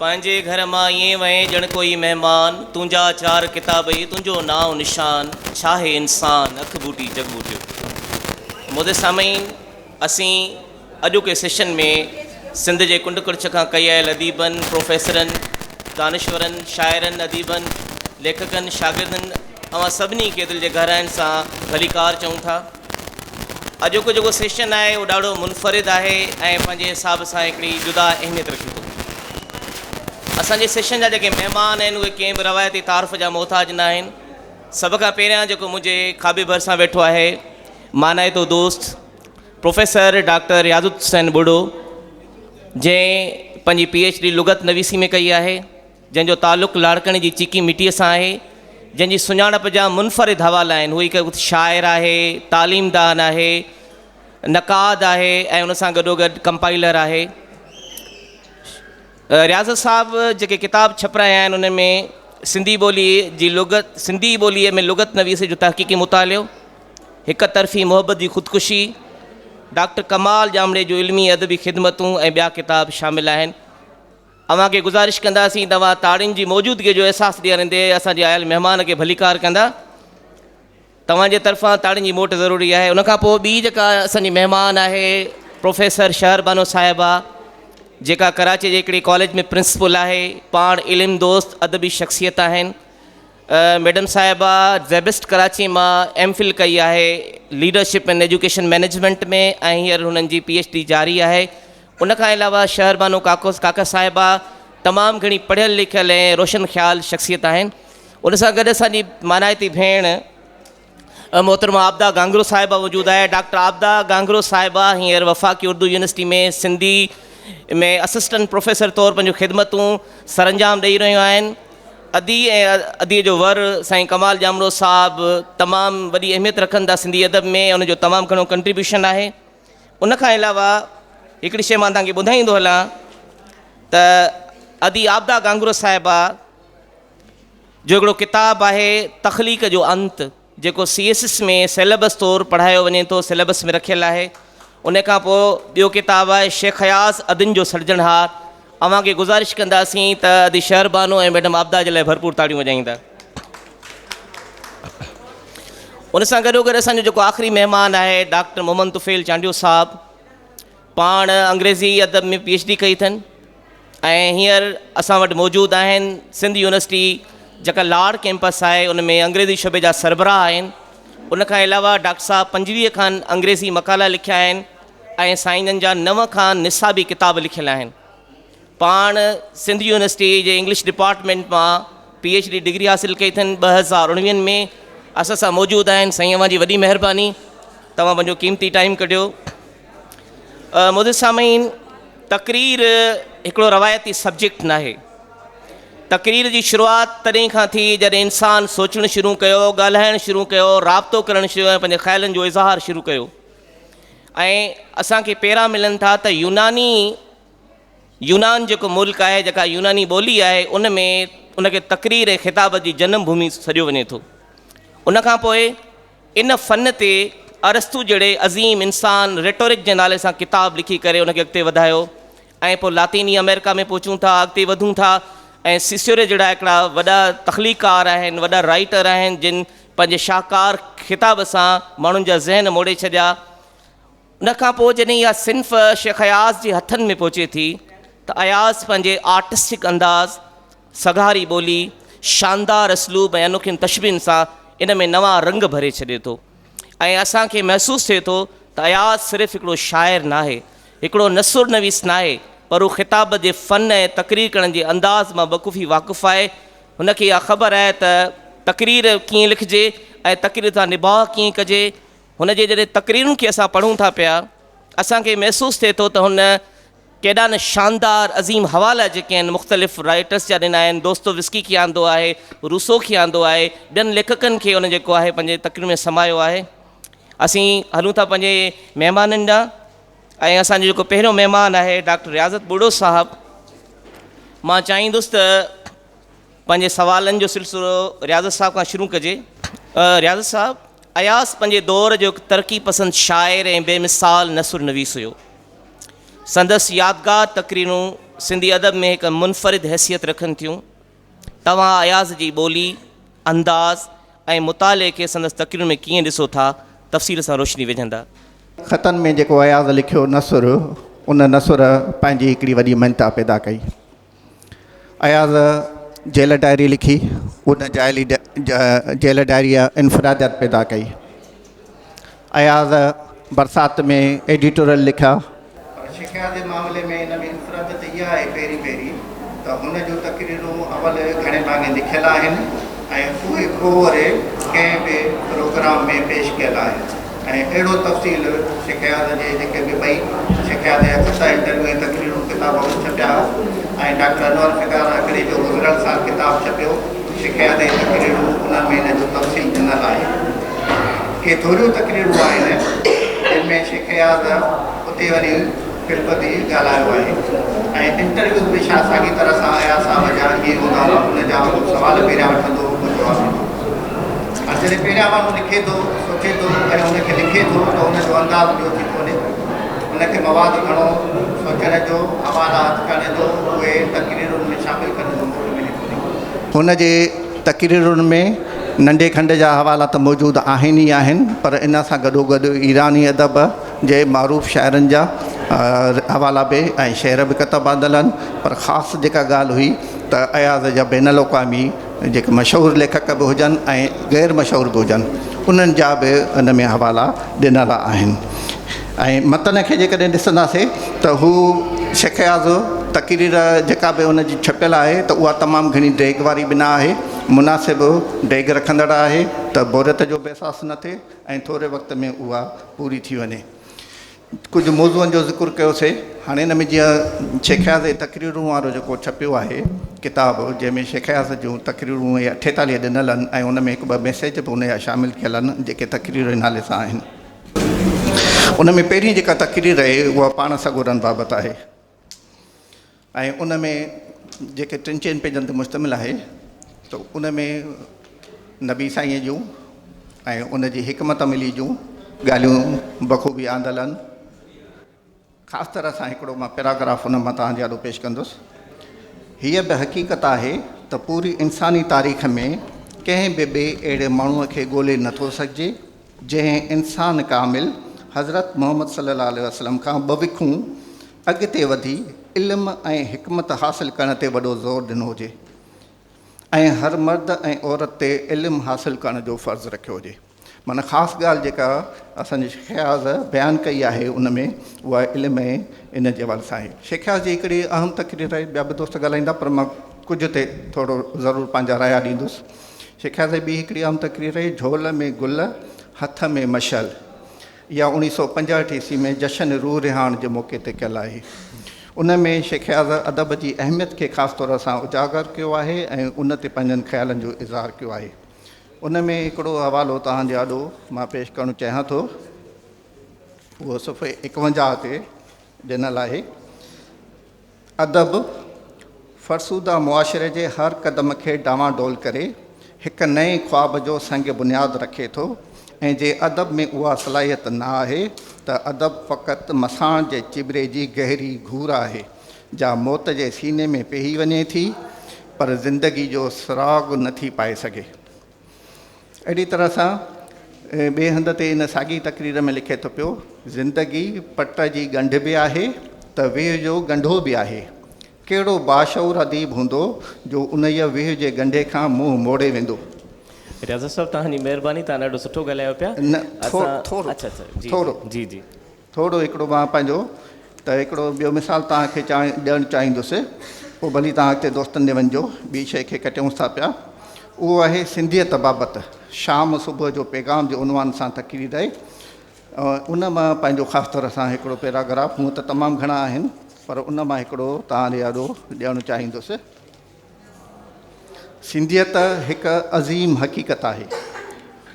پنهنجي گهر مان ائين وئين ڄڻ ڪوئي مهمان، تنهنجا چار ڪتاب ئي تنهنجو نانء نشان، ڇاهي انسان، اک ٻوٽي جڳ ٻوٽيو. معزز سامعين! اسين اڄوڪي سيشن ۾ سنڌ جي ڪنڊ ڪڙڇ کان ڪهي آيل اديبن، پروفيسرن، دانشورن، شاعرن، اديبن، ليکڪن، شاگردن اوهان سڀني کي دل جي گهراين سان ڀليڪار چئون ٿا. اڄوڪو جيڪو سيشن آهي اهو ڏاڍو منفرد آهي ۽ پنهنجي حساب سان هڪڙي جدا اهميت رکي ٿو. اسان جي سيشن جا جيڪي مهمان آهن اهي ڪنهن به روايتي تعارف جا محتاج نه آهن. سڀ کان پهريان جيڪو منهنجي کاٻي ڀرسان ويٺو آهي مانائتو دوست پروفيسر ڊاڪٽر رياضت حسين ٻرڙو جنهن پنهنجي پي ايڇ ڊي لغت نويسي ۾ ڪئي آهي. جنهن جو تعلق لاڙڪاڻي جي چيڪي مٽيء سان آهي، جنهن جي سڃاڻپ جا منفرد حوالا آهن. هو هڪ شاعر آهي، تعليمدان آهي، نقاد آهي ۽ ان سان گڏوگڏ ڪمپائلر آهي. رياضت صاحب جيڪي ڪتاب ڇپرايا آهن، انهن ۾ سنڌي ٻوليء جي لغت، سنڌي ٻوليء ۾ لغت نويسيء جو تحقيقي مطالعو، هڪ طرفي محبت جي خودڪشي، ڊاڪٽر ڪمال ڄامڙي جون علمي ادبي خدمتون ۽ ٻيا ڪتاب شامل آهن. اوهان کي گذارش ڪنداسين ته اوهان تاڙين جي موجودگي جو احساس ڏياريندي اسان جي آيل مهمان کي ڀليڪار ڪندا. توهان جي طرفان تاڙين جي موٽ ضروري آهي. ان کان پوء ٻي جيڪا اسان جي مهمان آهي پروفيسر شهر بانو صاحبه جيڪا ڪراچي جي هڪڙي ڪاليج ۾ پرنسپل آهي، پاڻ علم دوست ادبي شخصيت آهن. ميڊم صاحبه زيبسٽ ڪراچي مان ايم فل ڪئي آهي ليڊرشپ اينڊ ايجوڪيشن مئنيجمينٽ ۾ ۽ هينئر هنن جي پي ايڇ ڊي جاري آهي. ان کان علاوه شهربانو ڪاڪوس ڪاڪا صاحبه تمام گهڻي پڙهيل لکيل ۽ روشن خيال شخصيت آهن. ان سان گڏ اسان جي مانائتي ڀيڻ محترمه عابده گانگرو صاحبه موجود آهي. ڊاڪٽر عابده گانگرو صاحبه هينئر وفاقي Urdu university ۾ Sindhi ۾ assistant professor طور پنهنجون خدمتون سرانجام ڏئي رهيون آهن. ادي ۽ اديء جو ور سائين ڪمال ڄامڙو صاحب تمام وڏي اهميت رکن ٿا سنڌي ادب ۾ ان جو تمام گهڻو ڪنٽريبيوشن آهي. ان کان علاوه هڪڙي شيء مان توهان کي ٻڌائيندو هلان ته ادي عابده گانگرو صاحبه جو هڪڙو ڪتاب آهي تخليق جو انت جيڪو سي ايس ايس ۾ سيلبس طور پڙهايو وڃي ٿو سيلبس ۾ رکيل آهي ان کان پوء ٻيو ڪتاب آهي شيخ اياز ادين جو سرجڻهار اوهان کي گذارش ڪنداسين ته ادي شهر بانو ۽ ميڊم عابده جي لاء ڀرپور تاڙيون وڄائيندا. ان سان گڏوگڏ اسان جو جيڪو آخري مهمان آهي ڊاڪٽر محمد طفيل چانڊيو صاحب پاڻ انگريزي ادب ۾ پي ايڇ ڊي ڪئي اٿن ۽ هينئر اسان وٽ موجود آهن سنڌ يونيورسٽي جيڪا لاڙ ڪيمپس آهي ان ۾ انگريزي شعبي جا سربراهه آهن ان کان علاوه ڊاڪٽر صاحب 25 کن انگريزي مقالا لکيا آهن ۽ سائين جن جا 9 کن نصابي ڪتاب لکيل آهن. پاڻ سنڌ يونيورسٽي جي انگلش ڊپارٽمينٽ مان پي ايڇ ڊي ڊگري حاصل ڪئي اٿن 2019 ۾ اسان سان موجود آهن. سائين اوهان جي وڏي مهرباني توهان پنهنجو قيمتي ٽائيم ڪڍيو. معزز سامعين تقرير هڪڙو روايتي سبجيڪٽ ناهي. تقرير جي شروعات تڏهن کان ٿي جڏهن انسان سوچڻ شروع ڪيو، ڳالهائڻ شروع ڪيو، رابطو ڪرڻ شروع ۽ پنهنجي خيالن جو اظهار شروع ڪيو. ۽ اسان کي پيرا ملن ٿا ته يوناني يونان جيڪو ملڪ آهي جيڪا يوناني ٻولي آهي ان ۾ ان کي تقرير ۽ خطابت جي جنم ڀومي سڏيو وڃي ٿو. ان کان پوء ان فن تي ارسطو جهڙي عظيم انسان ريٽورڪ جي نالي سان ڪتاب لکي ڪري ان کي اڳتي وڌايو ۽ پوء لاطيني آمريڪا ۾ پهچون ٿا اڳتي وڌون ٿا ۽ سيسيوري جهڙا هڪڙا وڏا تخليقڪار آهن وڏا رائيٽر آهن جن پنهنجي شاهڪار خطاب سان ماڻهن جا ذهن موڙي ڇڏيا. ان کان پوء جڏهن اها صنف شيخ اياز جي هٿن ۾ پهچي ٿي ته اياز پنهنجي آرٽسٽڪ انداز، سگهاري ٻولي، شاندار اسلوب ۽ انوکين تشبيهن سان ان ۾ نوان رنگ ڀري ڇڏي ٿو ۽ اسان کي محسوس ٿئي ٿو ته اياز صرف هڪڙو شاعر ناهي، هڪڙو نثر نويس ناهي پر هو خطابت جي فن ۽ تقرير ڪرڻ جي انداز مان بخوبي واقف آهي. هن کي اها خبر آهي ته تقرير ڪيئن لکجي ۽ تقرير سان نباهه ڪيئن ڪجي. هن جي جڏهن تقريرن کي اسان پڙهون ٿا پيا، اسان کي محسوس ٿئي ٿو ته هن ڪيڏا نه شاندار عظيم حوالا جيڪي آهن مختلف رائيٽرس جا ڏنا آهن، دوستو وسڪي کي آندو آهي، روسو کي آندو آهي، ٻين ليکڪن کي هن جيڪو آهي پنهنجي تقرير ۾ سمايو آهي. اسين هلون ٿا پنهنجي مهمانن ڏانهن ۽ اسان جو جيڪو پهريون مهمان آهي ڊاڪٽر رياضت ٻرڙو صاحب، مان چاهيندس ته پنهنجي سوالن جو سلسلو رياضت صاحب کان شروع ڪجي. رياضت صاحب، اياز پنهنجي دور جو هڪ ترقي پسند شاعر ۽ بي مثال نثر نويس هيو. سندس يادگار تقريرون سنڌي ادب ۾ هڪ منفرد حيثيت رکن ٿيون. توهان اياز جي ٻولي، انداز ۽ مطالعي کي سندس تقريرن ۾ ڪيئن ڏسو ٿا، تفصيل سان روشني وجهندا. خطن ۾ جيڪو اياز لکيو نثر، ان نثر پنهنجي هڪڙي وڏي مڃتا پيدا ڪئي. اياز جيل ڊائري لکي، ان جيل ڊائريء انفراديت پيدا ڪئي. اياز برسات ۾ ايڊيٽوريل لکيا. پر شيخ اياز جي معاملي ۾ ان ۾ انفراديت اها آهي پهرين پهرين ته هن جون تقريرون اول گهڻي ڀاڱي لکيل آهن ۽ اهي پوء وري ڪنهن به پروگرام ۾ پيش ڪيل آهن ۽ اهڙو تفصيل شيخ اياز جي جيڪي به ٻئي شيخ اياز جا خط، انٽرويو ۽ تقريرون ڪتاب به ڇپيا ۽ ڊاڪٽر انور فگار هڪڙي جو گذريل سال ڪتاب ڇپيو شيخ اياز جي تقريرون انهن ۾ ان جو تفصيل ڏنل آهي. ڪي ٿوريون تقريرون آهن جن ۾ شيخ اياز اتي وڃي فلپتي ڳالهايو آهي ۽ انٽرويوز به شايد ساڳي طرح سان اياز صاحب جا ائين هوندا هئا ان جا هو سوال پهريان وٺندو هو پوء جواب ڏيندو هو. هاڻ جڏهن پهريان ماڻهو لکي ٿو، سوچي ٿو ۽ ان کي لکي ٿو ته ان جو انداز ٻيو ٿي ٿو وڃي. ان کي مواد گهڻو سوچڻ جو، حوالا هٿ ڪرڻ جو، اهي تقريرن ۾ شامل ڪرڻ جو موقعو ملي ٿو وڃي. هن جي تقريرن ۾ ننڍي کنڊ جا حوالا ته موجود آهن ئي آهن پر ان سان گڏوگڏ ايراني ادب جي معروف شاعرن جا حوالا به ۽ شعر به ڪتب آندل آهن پر خاص جيڪا ڳالهه هئي ته اياز جا بين الاقوامي جيڪي مشهور ليکڪ به هجن ۽ غير مشهور به هجن انهن جا به ان ۾ حوالا ڏنل آهن ۽ متن کي جيڪڏهن ڏسنداسين ته هو شيخ اياز تقرير جيڪا به ان جي ڇپيل آهي ته اها تمام گهڻي ڊيگهه واري به نه آهي مناسب ڊيگهه رکندڙ آهي ته بوريت جو به احساس نه ٿئي ۽ ٿوري وقت ۾ اها پوري ٿي وڃي. ڪجهه موضوعن جو ذڪر ڪيوسي هاڻي ان ۾ جيئن شيخ اياز جي تقريرون وارو جيڪو ڇپيو آهي ڪتاب جنهن ۾ شيخ اياز جون تقريرون اهي 48 ڏنل آهن ۽ ان ۾ هڪ ٻه ميسيج به ان جا شامل ڪيل آهن جيڪي تقرير جي نالي سان آهن ان ۾ پهرين جيڪا تقرير آهي اها پاڻ سڳورن بابت آهي ۽ ان ۾ جيڪي ٽن چئن پيجن تي مشتمل آهي ته ان ۾ نبي سائينء جون ۽ ان جي حڪمت عملي جون ڳالهيون بخوبي آندل آهن. خاص طرح سان هڪڙو مان پيراگراف ان مان توهان جي آڏو پيش ڪندس. هيء به حقيقت آهي ته پوري انساني تاريخ ۾ ڪنهن به ٻئي اهڙي ماڻهوء کي ڳولي نٿو سگهجي، جنهن انسان ڪامل حضرت محمد صلي الله عليه وسلم کان ٻه وکون اڳتي وڌي علم ۽ حڪمت حاصل ڪرڻ تي وڏو زور ڏنو هجي ۽ هر مرد ۽ عورت تي علم حاصل ڪرڻ جو فرض رکيو هجي. معنيٰ خاص ڳالهه جيڪا اسان جي شيخ اياز بيان ڪئي آهي ان ۾ اها علم ۽ ان جي حوالي سان آهي. شيخ اياز جي هڪڙي اهم تقرير آهي، ٻيا به دوست ڳالهائيندا پر مان ڪجهه تي ٿورو ضرور پنهنجا رايا ڏيندس. شيخ اياز جي ٻي هڪڙي اهم تقرير آهي جهول ۾ گل هٿ ۾ مشعل. اها 1965 عيسوي ۾ جشن روح رهاڻ جي موقعي تي ڪيل آهي. ان ۾ شيخ اياز ادب جي اهميت کي خاص طور سان اجاگر ڪيو آهي ۽ ان تي پنهنجن خيالن جو اظهار ڪيو آهي. ان ۾ هڪڙو حوالو توهان جي آڏو مان پيش ڪرڻ چاهيان ٿو. اهو صفحي 51 تي ڏنل آهي. ادب، فرسوده معاشري جي هر قدم کي ڊانوان ڊول ڪري، هڪ نئين خواب جو سنگ بنياد رکي ٿو ۽ جي ادب ۾ اها صلاحيت نه آهي ته ادب فقط مساڻ جي چٻري جي گهري گهور آهي، جا موت جي سيني ۾ پيهي وڃي ٿي، پر زندگي جو سراغ نه ٿي پائي سگهي. اهڙي طرح سان ٻئي هنڌ تي ان ساڳي تقرير ۾ لکي ٿو پيو، زندگي پٽ جي ڳنڍ به آهي ته ويهه جو ڳنڍو به آهي. ڪهڙو باشعور اديب هوندو جو انهيء ويهه جي ڳنڍي کان منهن موڙي ويندو. رياض صاحب توهان جي مهرباني توهان ڏاڍو سٺو ڳالهايو پيا نه ٿورو اڇا اڇا جي ٿورو جي جي ٿورو هڪڙو مان پنهنجو ته هڪڙو ٻيو مثال توهان کي ڏيڻ چاهيندس پوء ڀلي توهان اڳتي دوستن ڏي وڃجو ٻي شيء کي ڪٽيونس ٿا پيا اهو آهي سنڌيت بابت شام صبح جو پيغام جي عنوان سان تقرير آهي ان مان پنهنجو خاص طرح سان هڪڙو پيراگراف هونء ته تمام گهڻا آهن پر ان مان هڪڙو توهان ڏي آڏو ڏيڻ چاهيندس. سنڌيت هڪ عظيم حقيقت آهي.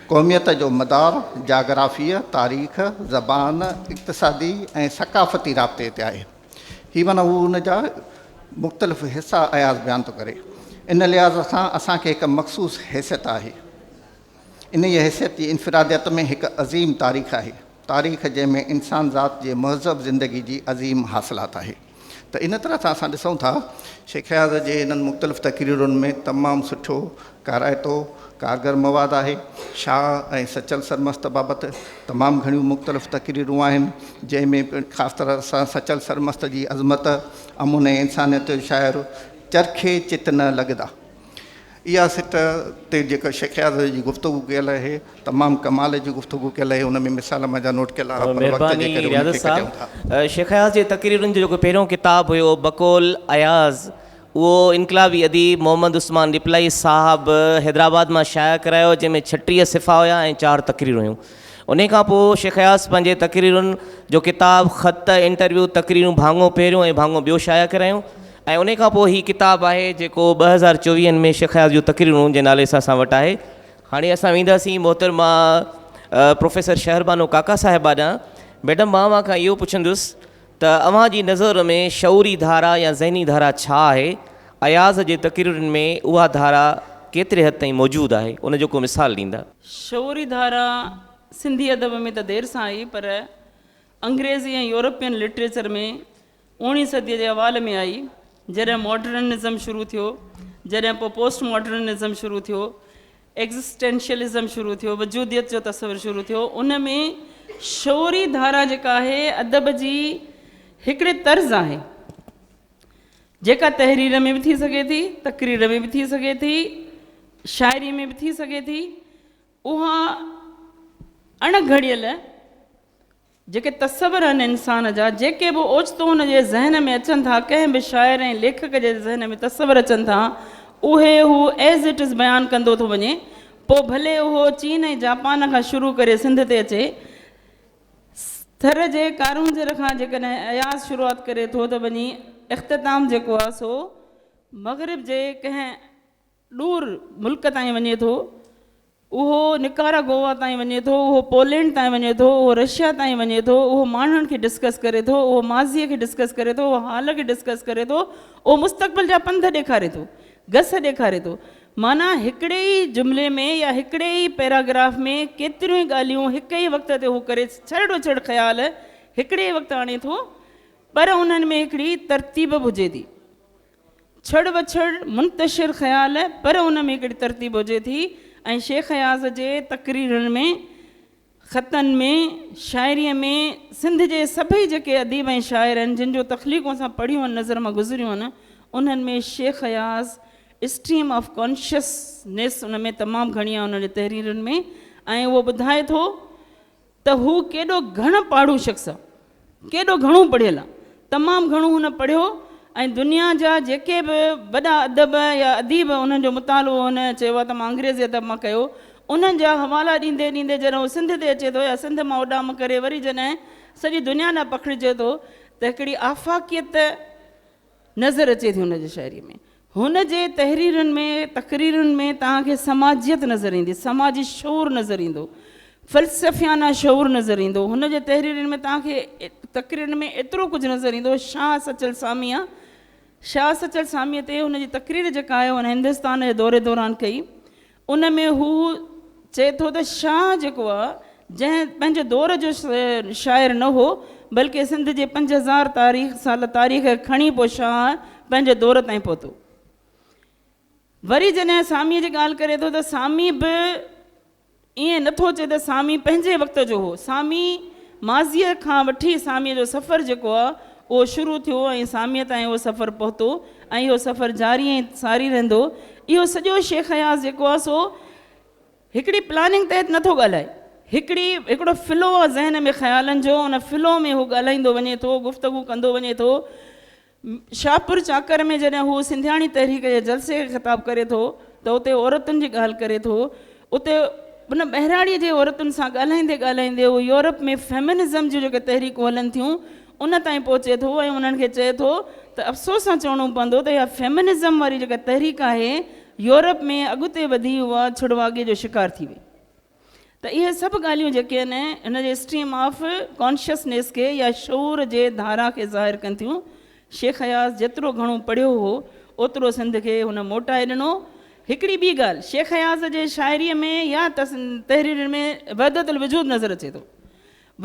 قوميت جو مدار جاگرافيء، تاريخ، زبان، اقتصادي ۽ ثقافتي رابطي تي آهي. هي معنيٰ هو ان جا مختلف حصا اياز بيان ٿو ڪري. ان لحاظ سان اسان کي هڪ مخصوص حيثيت آهي. انهيء حيثيت جي انفراديت ۾ هڪ عظيم تاريخ آهي. تاريخ جنهن ۾ انسان ذات جي مهذب زندگي جي عظيم حاصلات آهي. ته ان طرح سان اسان ڏسون ٿا شيخ اياز جي انهن مختلف تقريرن ۾ تمام سٺو ڪارائتو ڪارگر مواد آهي. شاهه ۽ سچل سرمست بابت تمام گهڻيون مختلف تقريرون آهن، جنهن ۾ پڻ خاص طرح سان سچل سرمست جي عظمت، امن ۽ انسانيت جو شاعر چرخي چت نه لڳدا. اها سٽ تي جيڪا شيخ اياز جي گفتگو ڪيل آهي، تمام ڪمال جي گفتگو ڪيل آهي، ان ۾ مثال منهنجا نوٽ ڪيل آهي پر وقت جي مهرباني ڪري ان رياضت کي ڪٽيون ٿا. صاحب. شيخ اياز جي تقريرن جو جيڪو پهريون ڪتاب هيو بقول اياز اهو انقلابي اديب محمد عثمان ڏيپلائي صاحب حيدرآباد مان شايع ڪرايو جنهن ۾ 36 صفحا هيا ۽ چار تقريرون هيون. انهي کان پوء شيخ اياز پنهنجي تقريرن جو ڪتاب خط، انٽرويو، تقريرون ڀاڱو پهريون ۽ ڀاڱو ٻيو شايع ڪرايون ۽ انهي کان پوء هي ڪتاب آهي جيڪو 2024 ۾ شيخ اياز جون تقريرون جي نالي سان اسان وٽ آهي. هاڻي اسان وينداسين محترمه پروفيسر شهربانو ڪاڪا صاحبه ڏانهن. ميڊم مان اوهان کان اهو پڇندس ته اوهان جي نظر ۾ شعوري ڌارا يا ذهني ڌارا ڇا آهي؟ اياز جي تقريرن ۾ اها ڌارا ڪيتري حد تائين موجود آهي؟ ان جو ڪو مثال ڏيندا؟ شعوري ڌارا سنڌي ادب ۾ ته دير سان آئي پر انگريزي ۽ يورپين لٽريچر ۾ اوڻيهين صديء جي اوائل ۾ آئي، جڏهن ماڊرنزم شروع ٿيو، جڏهن پوء پوسٽ ماڊرنزم شروع ٿيو، ايگزسٽينشلزم شروع ٿيو، وجوديت جو تصور شروع ٿيو، ان ۾ شعوري ڌارا جيڪا آهي ادب جي هڪڙي طرز آهي، جيڪا تحرير ۾ به ٿي سگهي ٿي، تقرير ۾ به ٿي سگهي ٿي، شاعريء ۾ به ٿي سگهي ٿي، اها اڻ گهڙيل جيڪي تصور آهن انسان جا، جيڪي به اوچتو هن جي ذهن ۾ اچن ٿا، ڪنهن به شاعر ۽ ليکڪ جي ذهن ۾ تصور اچن ٿا، اهي هو ايز it is بيان ڪندو ٿو وڃي، پوء ڀلي اهو چين ۽ جاپان کان شروع ڪري سنڌ تي اچي. ٿر جي ڪارونجهر کان جيڪڏهن اياز شروعات ڪري ٿو ته وڃي اختتام جيڪو آهي سو مغرب جي ڪنهن ڏور ملڪ تائين وڃي ٿو، اهو نڪارا گووا تائين وڃي ٿو، اهو پولينڊ تائين وڃي ٿو، اهو رشيا تائين وڃي ٿو، اهو ماڻهن کي ڊسڪس ڪري ٿو، اهو ماضيء کي ڊسڪس ڪري ٿو، اهو حال کي ڊسڪس ڪري ٿو، اهو مستقبل جا پنڌ ڏيکاري ٿو، گس ڏيکاري ٿو. معنيٰ هڪڙي ئي جملي ۾ يا هڪڙي ئي پيراگراف ۾ ڪيتريون ئي ڳالهيون هڪ ئي وقت تي هو ڪري ڇڙ وڇڙ خيال هڪڙي ئي وقت آڻي ٿو، پر انهن ۾ هڪڙي ترتيب به هجي ٿي. ڇڙ وڇڙ منتشر خيال پر ان ۾ هڪڙي ترتيب هجي ٿي ۽ شيخ اياز جي تقريرن ۾، خطن ۾، شاعريء ۾ سنڌ جي سڀئي جيڪي اديب ۽ شاعر آهن جن جون تخليقون اسان پڙهيون آهن نظر مان گذريون آهن انهن ۾ Shaikh Ayaz stream of consciousness ان ۾ تمام گهڻي آهي انهن جي تحريرن ۾ ۽ اهو ٻڌائي ٿو ته هو ڪيڏو گهڻ پاڙهو شخص آ، ڪيڏو گهڻو پڙهيل آ، تمام گهڻو هن پڙهيو ۽ دنيا جا جيڪي به وڏا ادب يا اديب انهن جو مطالعو هن چيو آ ته مان انگريزي ادب مان ڪيو، انهن جا حوالا ڏيندي ڏيندي جڏهن هو سنڌ تي اچي ٿو يا سنڌ مان اڏام ڪري وري جڏهن سڄي دنيا ڏانهن پکڙجي ٿو ته هڪڙي آفاقيت نظر اچي ٿي هن جي شاعريء ۾. هن جي تحريرن ۾، تقريرن ۾ توهان کي سماجيت نظر ايندي، سماجي شعور نظر ايندو، فلسفيانه شعور نظر ايندو. هن جي تحريرن ۾ توهان کي تقريرن ۾ ايترو ڪجهه نظر ايندو. شاهه سچل سامي آ. شاهه سچل ساميء تي هن جي تقرير جيڪا آهي هن هندستان جي دوري دوران ڪئي. ان ۾ هو چئي ٿو ته شاهه جيڪو آ، جنهن پنهنجي دور جو شاعر نه هو، بلڪه سنڌ جي 5000 تاريخ سال تاريخ کي کڻي پوء شاهه پنهنجي دور تائين پهتو. وري جڏهن ساميء جي ڳالهه ڪري ٿو ته سامي به ائين نه ٿو چئي ته سامي پنهنجي وقت جو هو. سامي ماضيء کان وٺي ساميء جو سفر جيڪو آ، اهو شروع ٿيو ۽ ساميء تائين اهو سفر پهتو ۽ اهو سفر جاري ۽ ساري رهندو. اهو سڄو شيخ اياز جيڪو آهي سو هڪڙي پلاننگ تحت نٿو ڳالهائي. هڪڙي هڪڙو فلو آهي ذهن ۾ خيالن جو، ان فلو ۾ هو ڳالهائيندو وڃي ٿو، گفتگو ڪندو وڃي ٿو. شاهپور چاڪر ۾ جڏهن هو سنڌياڻي تحريڪ جي جلسي کي خطاب ڪري ٿو ته اتي عورتن جي ڳالهه ڪري ٿو. اتي ان ٻهراڙيء جي عورتن سان ڳالهائيندي ڳالهائيندي هو يورپ ۾ فيمنزم جون جيڪي تحريڪون هلن ٿيون ان تائين پهچي ٿو ۽ انهن کي چئي ٿو ته افسوس سان چوڻو پوندو ته اها فيمنزم واري جيڪا تحريڪ آهي يورپ ۾ اڳتي وڌي اها ڇڙواڳي جو شڪار ٿي وئي ته اهي سڀ ڳالهيون جيڪي آهن هن جي اسٽريم آف ڪانشسنيس کي يا شعور جي ڌارا کي ظاهر ڪن ٿيون. شيخ اياز جيترو گهڻو پڙهيو هو اوترو سنڌ کي هن موٽائي ڏنو. هڪڙي ٻي ڳالهه شيخ اياز جي شاعريء ۾ يا تحريرن ۾ وحدت الوجود نظر اچي ٿو.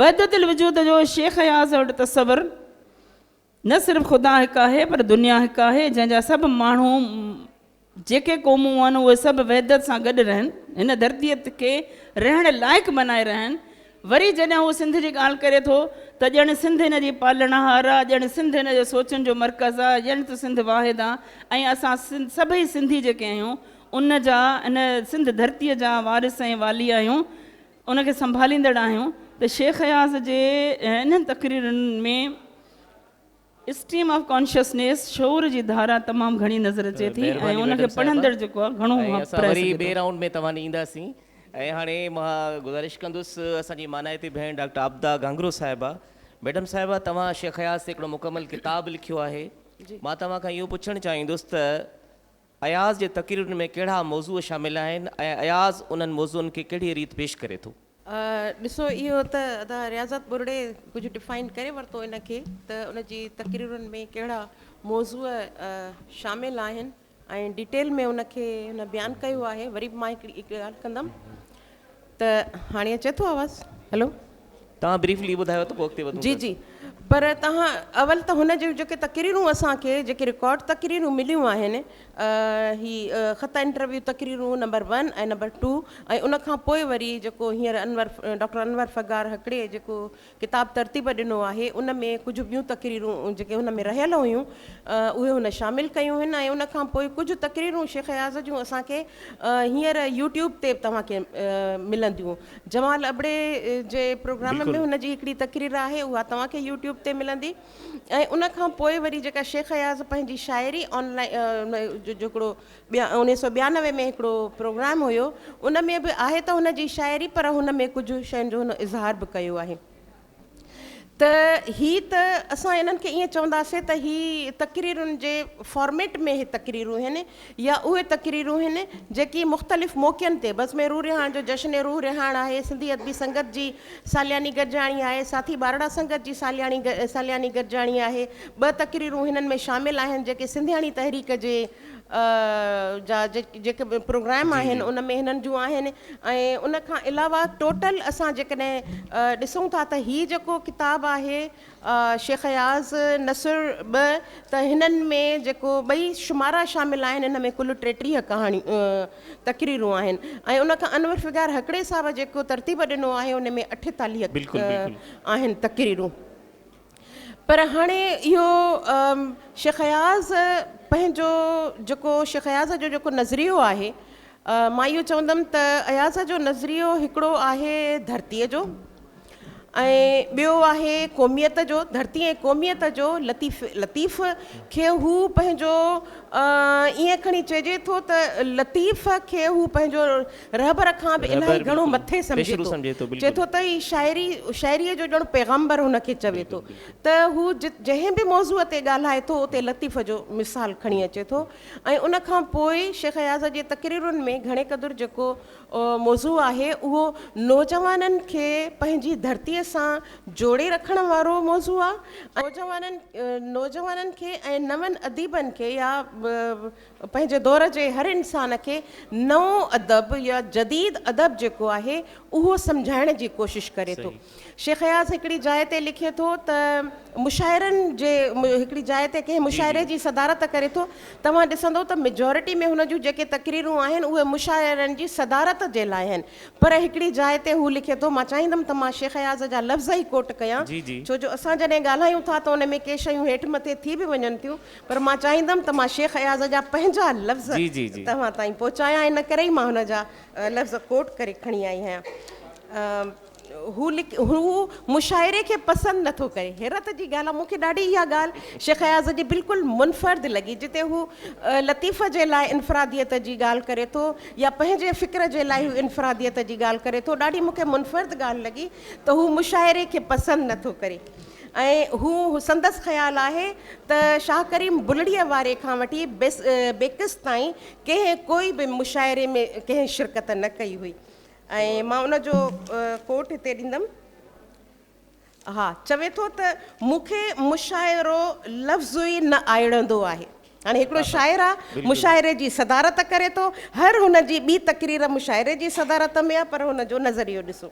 وحدت الوجود جو شيخ اياز وٽ تصور نه صرف خدا هڪ آهي پر دنيا هڪ آهي جنهن جا سڀ ماڻهو جيڪي قومون آهن اهي سڀ وحدت سان گڏ رهن هن ڌرتيء کي رهڻ لائق بنائي رهن وري جڏهن هو سنڌ جي ڳالهه ڪري ٿو ته ڄڻ سنڌ هن جي پالڻهار آ ڄڻ سنڌ هن جي سوچن جو مرڪز آ ڄڻ ته سنڌ واحد آ ۽ اسان سڀئي سنڌي جيڪي آهيون ان جا ان سنڌ ڌرتيء جا وارث ۽ والي آهيون ان کي سنڀاليندڙ آهيون ته شيخ اياز جي انهن تقريرن ۾ اسٽريم آف ڪانشسنيس، شعور جي ڌارا، تمام گهڻي نظر اچي ٿي ۽ مهرباني ان کي ميڊم صاحبه پڙهندڙ جيڪو آهي گهڻو ۽ اسان پرائي وري سگهي ٻئي ٿو. رائونڊ ۾ توهان ڏي اينداسين ۽ هاڻي مان گذارش ڪندس اسان جي مانائتي ڀيڻ ڊاڪٽر عابده گهانگهرو صاحبه ميڊم صاحبه توهان شيخ اياز تي هڪڙو مڪمل ڪتاب لکيو آهي مان توهان کان اهو پڇڻ چاهيندس ته اياز جي تقريرن ۾ ڪهڙا موضوع شامل آهن ۽ اياز انهن موضوعن کي ڪهڙيء ريت پيش ڪري ٿو؟ ڏسو اهو ته ادا رياضت ٻرڙي ڪجهه ڊفائن ڪري ورتو ان کي ته ان جي تقريرن ۾ ڪهڙا موضوع شامل آهن ۽ ڊيٽيل ۾ ان کي هن بيان ڪيو آهي وري به مان هڪڙي ڳالهه ڪندم ته هاڻي اچي ٿو آواز هيلو. توهان بريفلي ٻڌايو ته پوء اڳتي وڌون جي ٿا. جي پر توهان اول ته هن جون جيڪي تقريرون اسان کي جيڪي رڪارڊ تقريرون مليون آهن هي خط انٽرويو تقريرون نمبر ون ۽ نمبر ٽو ۽ ان کان پوء وري جيڪو هينئر انور ڊاڪٽر انور فگار هڪڙي جيڪو ڪتاب ترتيب ڏنو آهي ان ۾ ڪجهه ٻيون تقريرون جيڪي هن ۾ رهيل هيون اهي هن شامل ڪيون هن ۽ ان کان پوء ڪجهه تقريرون شيخ اياز جون اسان کي هينئر يوٽيوب تي به توهان کي ملنديون. جمال ابڙي جي پروگرام ۾ هن جي هڪڙي تقرير آهي اها توهان کي يوٽيوب تي ملندي ۽ ان کان پوء وري جيڪا شيخ اياز پنهنجي شاعري آن لائين جو هڪڙو 1992 ۾ هڪڙو پروگرام هيو ان ۾ به آهي ته هن جي شاعري پر هن ۾ ڪجهه شين جو هن اظهار به ڪيو آهي. ته هي ته اسان انهن کي ائين چونداسين ته هي تقريرن جي فارميٽ ۾ هي تقريرون هن يا اهي تقريرون هن جيڪي مختلف موقعن تي بزم روح رهاڻ جو جشن روح رهاڻ آهي، سنڌي ادبي سنگت جي سالياني گڏجاڻي آهي، ساٿي ٻارڙا سنگت جي سالياڻي سالياني گڏجاڻي آهي. ٻه تقريرون هنن ۾ شامل آهن جيڪي سنڌياڻي تحريڪ جي جا جيڪي به پروگرام آهن ان ۾ هنن جون آهن ۽ ان کان علاوه ٽوٽل اسان جيڪڏهن ڏسون ٿا ته هي جيڪو ڪتاب آهي شيخ اياز نثر ٻه ته هنن ۾ جيڪو ٻئي شمارا شامل آهن ان ۾ ڪل 33 ڪهاڻيون تقريرون آهن ۽ ان کان انور فگار هڪڙي صاحب جيڪو ترتيب ڏنو آهي ان ۾ 48 آهن تقريرون. پر هاڻي اهو شيخ اياز پنهنجو جيڪو شيخ اياز جو جيڪو نظريو آهي مان اهو چوندم ته اياز جو نظريو هڪڙو آهي ڌرتيء جو ۽ ٻيو آهي قوميت جو ڌرتي ۽ قوميت جو لطيف لطيف کي هو پنهنجو ائين کڻي چئجي ٿو ته لطيف کي هو پنهنجو رهبر کان به الاهي گهڻو مٿي سمجهي ٿو. چئي ٿو ته هي شاعري شاعريء جو ڄڻ پيغمبر هن کي چوي ٿو ته هو جنهن به موضوع تي ڳالهائي ٿو اتي لطيف جو مثال کڻي اچي ٿو ۽ ان کان پوء شيخ اياز جي تقريرن ۾ گهڻي قدر جيڪو موضوع آهي اهو نوجوانن کي پنهنجي ڌرتيء سان جوڙي رکڻ وارو موضوع آهي ۽ نوجوانن نوجوانن کي ۽ نون اديبن کي يا پنهنجي دور جي هر انسان کي نئون ادب يا جديد ادب جيڪو آهي اهو سمجهائڻ جي ڪوشش ڪري ٿو. شيخ اياز هڪڙي جاء تي لکي ٿو ته مشاعرن جي هڪڙي جاء تي ڪنهن مشاعري جي صدارت ڪري ٿو توهان ڏسندو ته ميجارٽي ۾ هن جون جيڪي تقريرون آهن اهي مشاعرن جي صدارت جي لاء آهن پر هڪڙي جاء تي هو لکي ٿو مان چاهيندم ته مان شيخ اياز جا لفظ ئي ڪوٽ ڪيان ڇو جو اسان جڏهن ڳالهايون ٿا ته ان ۾ ڪي شيون هيٺ مٿي ٿي به وڃن ٿيون پر مان چاهيندم ته مان شيخ اياز جا پنهنجا لفظ توهان تائين پهچايان ان ڪري ئي مان هن جا لفظ ڪوٽ ڪري کڻي آئي آهيان. هو هو مشاعري کي پسند نٿو ڪري. حيرت جي ڳالهه آهي مون کي ڏاڍي اها ڳالهه شيخ اياز جي بلڪل منفرد لڳي جتي هو لطيف جي لاء انفراديت جي ڳالهه ڪري ٿو يا پنهنجي فڪر جي لاء هو انفراديت جي ڳالهه ڪري ٿو ڏاڍي مون کي منفرد ڳالهه لڳي ته هو مشاعري کي پسند نٿو ڪري. ۽ هو سندس خيال آهي ته شاهه ڪريم بلڙيء واري کان وٺي بيڪس تائين ڪنهن ڪوئي به مشاعري ۾ ڪنهن شرڪت نه ڪئي هئي ۽ مان ان جو ڪوٽ هتي ڏيندم. ها چوي ٿو ته مون کي مشاعرو لفظ ئي نه آئڙندو آهي. هاڻي هڪڙو شاعر آ مشاعري جي صدارت ڪري ٿو، هر هن جي ٻي تقرير مشاعري جي صدارت ۾ آ پر هن جو نظريو ڏسو.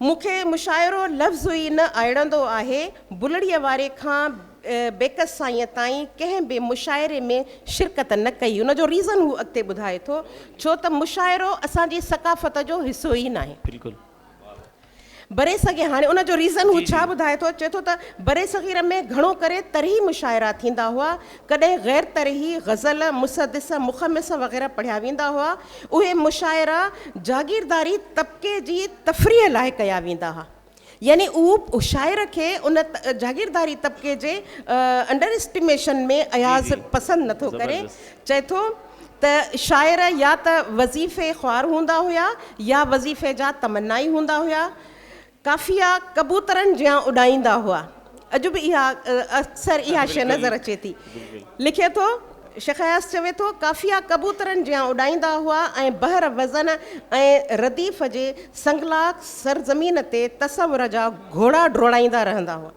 مون کي مشاعرو لفظ ئي نه آئڙندو آهي، بلڙيء واري کان بيڪس سائينء تائين ڪنهن به مشاعري ۾ شرڪت نه ڪئي. ان جو ريزن هو اڳتي ٻڌائي ٿو، ڇو ته مشاعرو اسان جي ثقافت جو حصو ئي ناهي. بلڪل. برصغير هاڻي ان جو ريزن هو ڇا ٻڌائي ٿو، چئي ٿو ته برصغير ۾ گهڻو ڪري طرحي مشاعرا ٿيندا هئا، ڪڏهن غير طرحي غزل، مسدس، مخمس وغيره پڙهيا ويندا هئا. اهي مشاعرا جاگيرداري طبقي جي تفريح لاء ڪيا ويندا ها. يعني اهو شاعر کي ان جاگيرداري طبقي جي انڊر اسٽيميشن ۾ اياز پسند نٿو ڪري. چئي ٿو ته شاعر يا ته وظيفي خوار هوندا هيا يا وظيفي جا تمنائي هوندا هيا. قافيا ڪبوترن جيان اڏائيندا هئا. اڄ به اها اڪثر اها شيء نظر اچي ٿي. لکي ٿو، شيخ اياز چوي ٿو، قافيا ڪبوترن جيان اڏائيندا هئا ۽ بحر وزن ۽ رديف جي سنگلاخ سرزمين تي تصور جا گهوڙا ڊوڙائيندا رهندا هئا.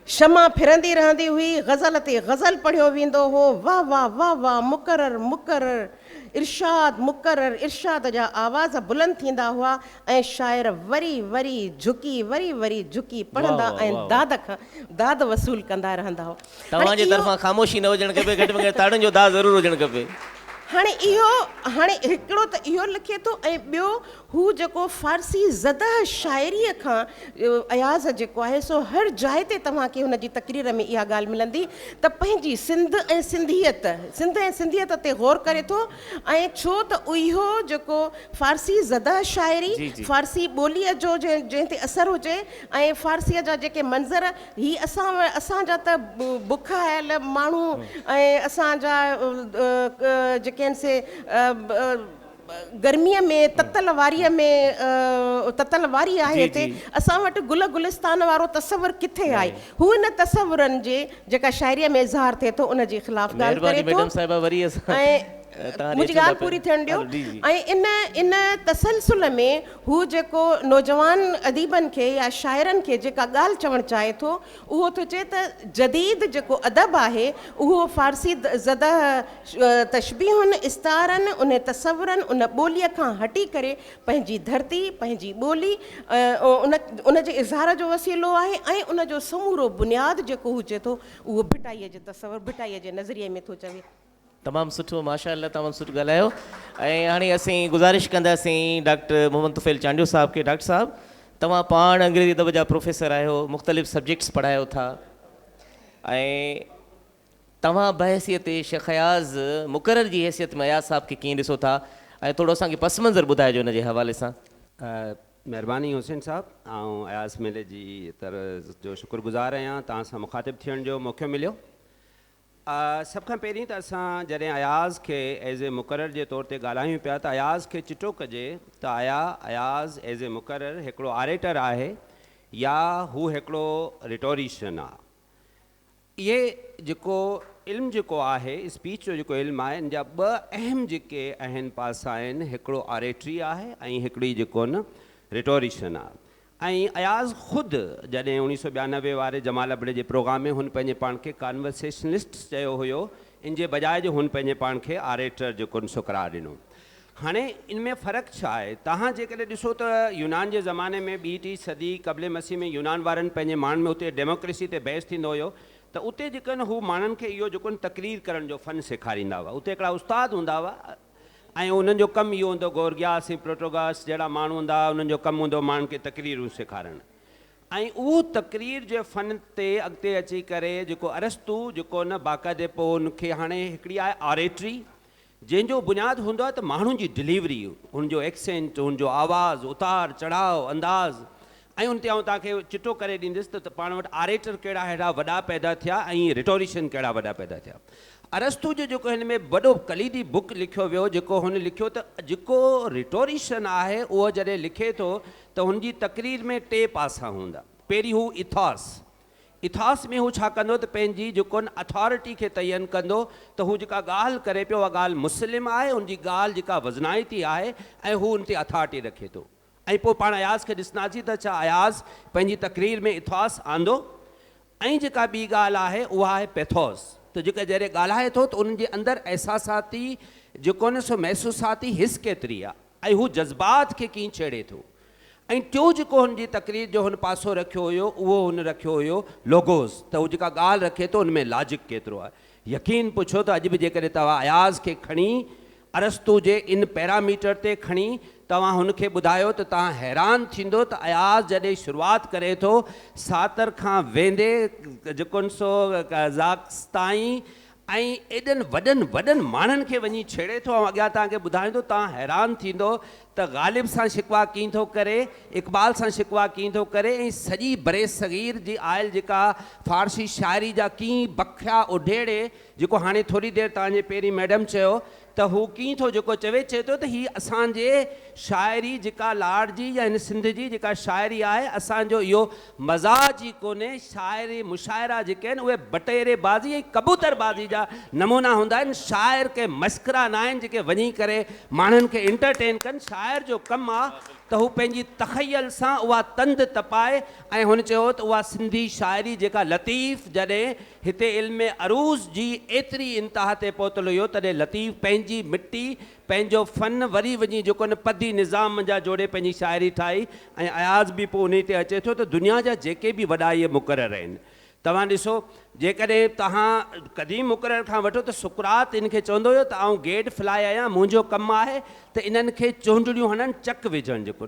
شمع ڦرندي رهندي هئي، غزل تي غزل پڙهيو ويندو هو، واه واه واه واه مقرر مقرر ارشاد مقرر ارشاد جا آواز بلند ٿيندا هئا ۽ شاعر وري وري جهڪي وري وري جهڪي پڙهندا ۽ داد کان داد وصول ڪندا رهندا هئا. توهان جي طرفان خاموشي نه هجڻ کپي گهٽ ۾ گهٽ تاڙين جو داد ضرور هجڻ کپي. هاڻي اهو هاڻي هڪڙو ته اهو لکي ٿو ۽ ٻيو هو جيڪو فارسي زده شاعريء کان اياز جيڪو آهي سو هر جاء تي توهان کي هن جي تقرير ۾ اها ڳالهه ملندي ته پنهنجي سنڌ ۽ سنڌيت سنڌ ۽ سنڌيت تي غور ڪري ٿو ۽ ڇو ته اهو جيڪو فارسي زده شاعري فارسي ٻوليء جو جنهن تي اثر هجي ۽ فارسيء جا جيڪي منظر هي اسان اسان جا ته بکايل ماڻهو ۽ اسان جا جيڪي آهن سي گرميء ۾ تتل واريء ۾ تتل واري آهي هتي اسان وٽ گل گلستان وارو تصور ڪٿي آهي؟ هو ان تصورن جي جيڪا شاعريء ۾ اظهار ٿئي ٿو ان جي خلاف ڳالهه ڪري ٿو ۽ منهنجي ڳالهه پوري ٿيڻ ڏيو ۽ ان ان تسلسل ۾ هو جيڪو نوجوان اديبن کي يا شاعرن کي جيڪا ڳالهه چوڻ چاهي ٿو اهو ٿو چئي ته جديد جيڪو ادب آهي اهو فارسي زده تشبيهن، استعارن، انهن تصورن، ان ٻوليء کان هٽي ڪري پنهنجي ڌرتي، پنهنجي ٻولي، ان ان جي اظهار جو وسيلو آهي ۽ ان جو سمورو بنياد جيڪو هو چئي ٿو اهو ڀٽائيء جي تصور، ڀٽائيء جي نظريي ۾ ٿو چوي. تمام سٺو ماشاء الله تمام سٺو ڳالهايو ۽ هاڻي اسين گذارش ڪنداسين ڊاڪٽر محمد طفيل چانڊيو صاحب کي ڊاڪٽر صاحب توهان پاڻ انگريزي ادب جا پروفيسر آهيو مختلف سبجيڪٽس پڙهايو ٿا ۽ توهان بحيثيت شيخ اياز مقرر جي حيثيت ۾ اياز صاحب کي ڪيئن ڏسو ٿا ۽ ٿورو اسان کي پس منظر ٻڌائجو ان جي حوالي سان. مهرباني حسين صاحب آئون اياز ميلي جي تر جو شڪر گذار آهيان توهان سان مخاطب ٿيڻ جو موقعو مليو. سڀ کان پهرين ته اسان جڏهن اياز کي ايز اي مقرر جي طور تي ڳالهايون پيا ته اياز کي چٽو ڪجي ته آيا اياز ايز اي مقرر هڪڙو آريٽر آهي يا هو هڪڙو ريٽوريشن آ. اهي جيڪو علم جيڪو آهي اسپيچ جو جيڪو علم آهي ان جا ٻه اهم جيڪي آهن پاسا آهن هڪڙو آريٽري آهي ۽ هڪڙي جيڪو نه ريٽوريشن آ. ۽ اياز خود جڏهن اوڻيهه سؤ 92 واري جمال ابڙي جي پروگرام ۾ هن پنهنجي پاڻ کي ڪانورسيشنلسٽ چيو هيو ان جي بجاء جو هن پنهنجي پاڻ کي آريٽر جيڪو سو قرار ڏنو. هاڻي ان ۾ فرق ڇا آهي؟ توهان جيڪڏهن ڏسو ته يونان جي زماني ۾ ٻي ٽي صدي قبل مسيح ۾ يونان وارن پنهنجي ماڻهن ۾ اتي ڊيموڪريسي تي بحث ٿيندو هيو ته اتي جيڪو هو ماڻهن کي اهو جيڪو تقرير ڪرڻ جو فن سيکاريندا هئا اتي هڪڙا استاد هوندا هئا ۽ انهن جو ڪم اهو هوندو هو، گورگياس ۽ پروٽوگاس جهڙا ماڻهو هوندا هئا، انهن جو ڪم هوندو هو ماڻهن کي تقريرون سيکارڻ ۽ اهو تقرير جي فن تي اڳتي اچي ڪري جيڪو ارسطو جيڪو نه باقاعدي پوء ان کي هاڻي هڪڙي آهي آريٽري جنهن جو بنياد هوندو آهي ته ماڻهن جي ڊليوري، هن جو ايڪسينٽ، هن جو آواز، اتار چڙهاء، انداز ۽ ان تي آئون توهان کي چٽو ڪري ڏيندس ته پاڻ وٽ آريٽر ڪهڙا اهڙا وڏا پيدا ٿيا ۽ ريٽوريشن ڪهڙا وڏا پيدا ٿيا. ارسطو جو جيڪو هن ۾ وڏو ڪليدي بڪ لکيو ويو جيڪو هن لکيو ته جيڪو ريٽوريشن آهي اهو جڏهن لکي ٿو ته هن جي تقرير ۾ ٽي پاسا هوندا. پهرين هو ايٿاس، Ethos، ۾ هو ڇا ڪندو ته پنهنجي جيڪو اٿارٽي کي تعين ڪندو ته هو جيڪا ڳالهه ڪري پيو اها ڳالهه مسلم آهي ان جي ڳالهه جيڪا وزنائتي آهي ۽ هو ان تي اٿارٽي رکي ٿو. ۽ پوء پاڻ اياز کي ڏسنداسين ته ڇا اياز پنهنجي تقرير ۾ اٿاس آندو؟ ۽ جيڪا ٻي ڳالهه آهي اها آهي پيٿوس ته جيڪا جڏهن ڳالهائي ٿو ته ان جي اندر احساساتي جيڪو نه سو محسوساتي حس ڪيتري آهي ۽ هو جذبات کي ڪيئن ڇيڙي ٿو. ۽ ٽيون جيڪو هن جي تقرير جو هن پاسو رکيو هيو اهو هن رکيو هيو لوگوز ته هو جيڪا ڳالهه رکي ٿو ان ۾ لاجڪ ڪيترو آهي. يقين پڇو ته اڄ به جيڪڏهن توهان اياز کي کڻي ارسطو جي ان پيراميٽر تي کڻي توهان هن کي ٻڌايو ته توهان حيران ٿيندو ته اياز جڏهن شروعات ڪري ٿو ساتر کان ويندي جيڪو سو زاڪس تائين ۽ ايڏن وڏن وڏن ماڻهن کي وڃي ڇيڙي ٿو آئون اڳيان توهان کي ٻڌايان ٿو توهان حيران ٿيندو ته غالب سان شڪوا ڪيئن ٿو ڪري اقبال سان شڪوا ڪيئن ٿو ڪري ۽ سڄي برصغير جي آيل جيڪا فارسي شاعري جا ڪيئن بکيا اڍيڙي جيڪو هاڻي ٿوري دير توهان جي پهرين ميڊم چيو ته هو ڪيئن ٿو جيڪو چوي، چئي ٿو ته هي اسان جي شاعري جيڪا لاڙ جي يا هن سنڌ جي جيڪا شاعري آهي اسان جو اهو مزاج ئي ڪونهي، شاعري مشاعرا جيڪي آهن اهي بٽيري بازي ۽ ڪبوتر بازي جا نمونا هوندا آهن، شاعر ڪي مسخرا ناهن جيڪي وڃي ڪري ماڻهن کي انٽرٽين ڪن، شاعر جو ڪم آ ته هو پنهنجي تخيل سان اها تند تپائي ۽ هن چيو ته اها سنڌي شاعري جيڪا لطيف جڏهن هتي علم عروض جي ايتري انتها تي پهتل هيو، تڏهن لطيف پنهنجي مٽي، پنهنجو فن وري وڃي جيڪو ان پدي نظام منجهان جوڙي پنهنجي شاعري ٺاهي ۽ اياز به پوء انهي تي اچي ٿو ته دنيا جا جيڪي به وڏا اهي مقرر آهن. توهان ڏسو جيڪڏهن توهان قديم مقرر کان وٺو ته سقراط ان کي چوندو هيو ته آئون گيڊ فلائي آهيان منهنجو ڪم آهي ته انهن کي چهنڊڙيون هڻڻ چڪ وجهڻ جيڪو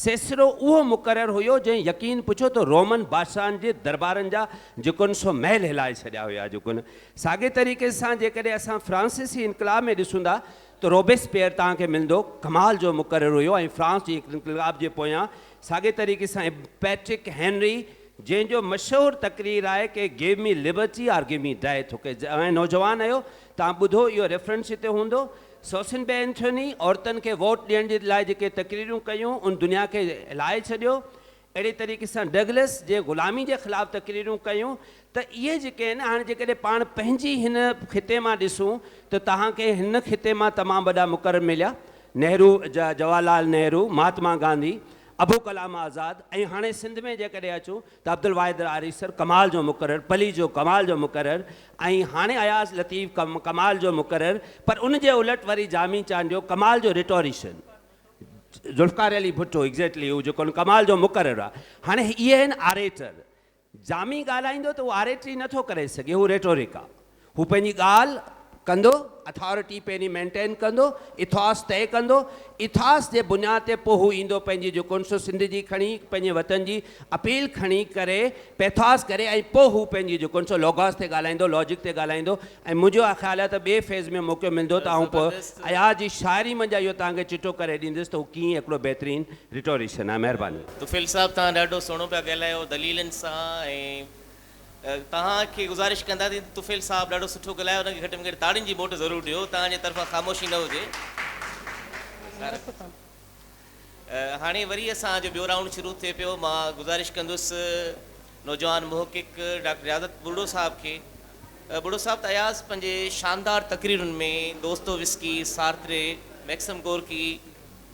سيسرو اهو مقرر هيو جنهن يقين پڇو ته رومن بادشاهن جي دربارن جا جيڪن سو محل هلائي ڇڏيا هيا جيڪن ساڳي طريقي سان جيڪڏهن اسان فرانسيسي انقلاب ۾ ڏسون ٿا ته روبيسپيئر توهان کي ملندو ڪمال جو مقرر هيو ۽ فرانس جي انقلاب جي پويان ساڳي طريقي سان پيٽرڪ هينري جنهن جو مشهور تقرير آهي ڪي give me liberty or give me death okay اوهين نوجوان آهيو توهان ٻڌو اهو ريفرنس هتي هوندو سوسن بي اينٿوني عورتن کي ووٽ ڏيڻ جي لاء جيڪي تقريرون ڪيون ان دنيا کي هلائي ڇڏيو. اهڙي طريقي سان ڊگلس جنهن غلامي جي خلاف تقريرون ڪيون ته اهي جيڪي آهن هاڻي جيڪڏهن پاڻ پنهنجي هن خطي مان ڏسون ته توهان کي هن خطي مان تمام وڏا مقرر مليا نهرو جواهر لال نهرو، مهاتما گانڌي، ابو ڪلام آزاد ۽ هاڻي سنڌ ۾ جيڪڏهن اچون ته عبدالواحد آريسر ڪمال جو مقرر، پليجو ڪمال جو مقرر ۽ هاڻي اياز لطيف ڪمال جو مقرر پر ان جي الٽ وري جامي چانڊيو ڪمال جو ريٽوريشن، ذوالفقار علي ڀٽو ايگزيڪٽلي هو جيڪو ڪمال جو مقرر آهي. هاڻي اهي آهن آريٽر. جامي ڳالهائيندو ته هو آريٽري نه ٿو ڪري سگهي، هو ريٽورڪ آهي. هو پنهنجي ڳالهه ڪندو، اٿارٽي پهرين مينٽين ڪندو، اٿاس طئي ڪندو، اٿاس جي بنياد تي پوء هو ايندو پنهنجي جو ڪونسو سنڌ جي کڻي پنهنجي وطن جي اپيل کڻي ڪري پيٿاس ڪري ۽ پوء هو پنهنجي جو ڪونسو لوگاس تي ڳالهائيندو لاجڪ تي ڳالهائيندو ۽ منهنجو اهو خيال آهي ته ٻئي فيز ۾ موقعو ملندو ته آئون پوء اياز جي شاعري منجهان اهو توهان کي چٽو ڪري ڏيندس ته هو ڪيئن هڪڙو بهترين ريٽوريشن آهي. مهرباني. طفيل صاحب توهان ڏاڍو سهڻو پيا ڳالهايو دليلن سان ۽ توهان کي گذارش ڪنداسين ته طفيل صاحب ڏاڍو سٺو ڳالهايو ان کي گهٽ ۾ گهٽ تاڙين جي موٽ ضرور ڏيو توهان جي طرفان خاموشي نه هجي. هاڻي وري اسان جو ٻيو رائونڊ شروع ٿئي پيو مان گذارش ڪندس نوجوان محقق ڊاڪٽر رياضت ٻرڙو صاحب کي ٻرڙو صاحب ته اياز پنهنجي شاندار تقريرن ۾ Dostoevsky, Sartre, Maxim Gorky,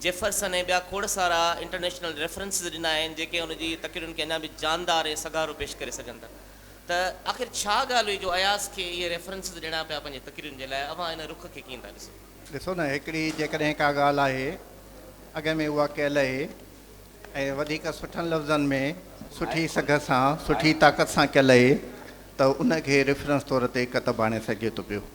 Jefferson ۽ ٻيا کوڙ سارا انٽرنيشنل ريفرنسز ڏنا آهن جيڪي ان جي تقريرن کي اڃا به جاندار ۽ سگهارو پيش ڪري سگهن ٿا ته آخر ڇا ڳالهه هئي جو اياز کي اهي ريفرنسز ڏيڻا پيا پنهنجي تقريرن جي لاء اوهان ان رخ کي ڪيئن ٿا ڏسو؟ ڏسو نه هڪڙي جيڪڏهن ڪا ڳالهه آهي اڳ ۾ اها ڪيل اهي ۽ وڌيڪ سٺن لفظن ۾ سٺي سگهه سان سٺي طاقت سان ڪيل اهي ته ان کي ريفرنس طور تي ڪتب آڻي سگهجي ٿو پيو.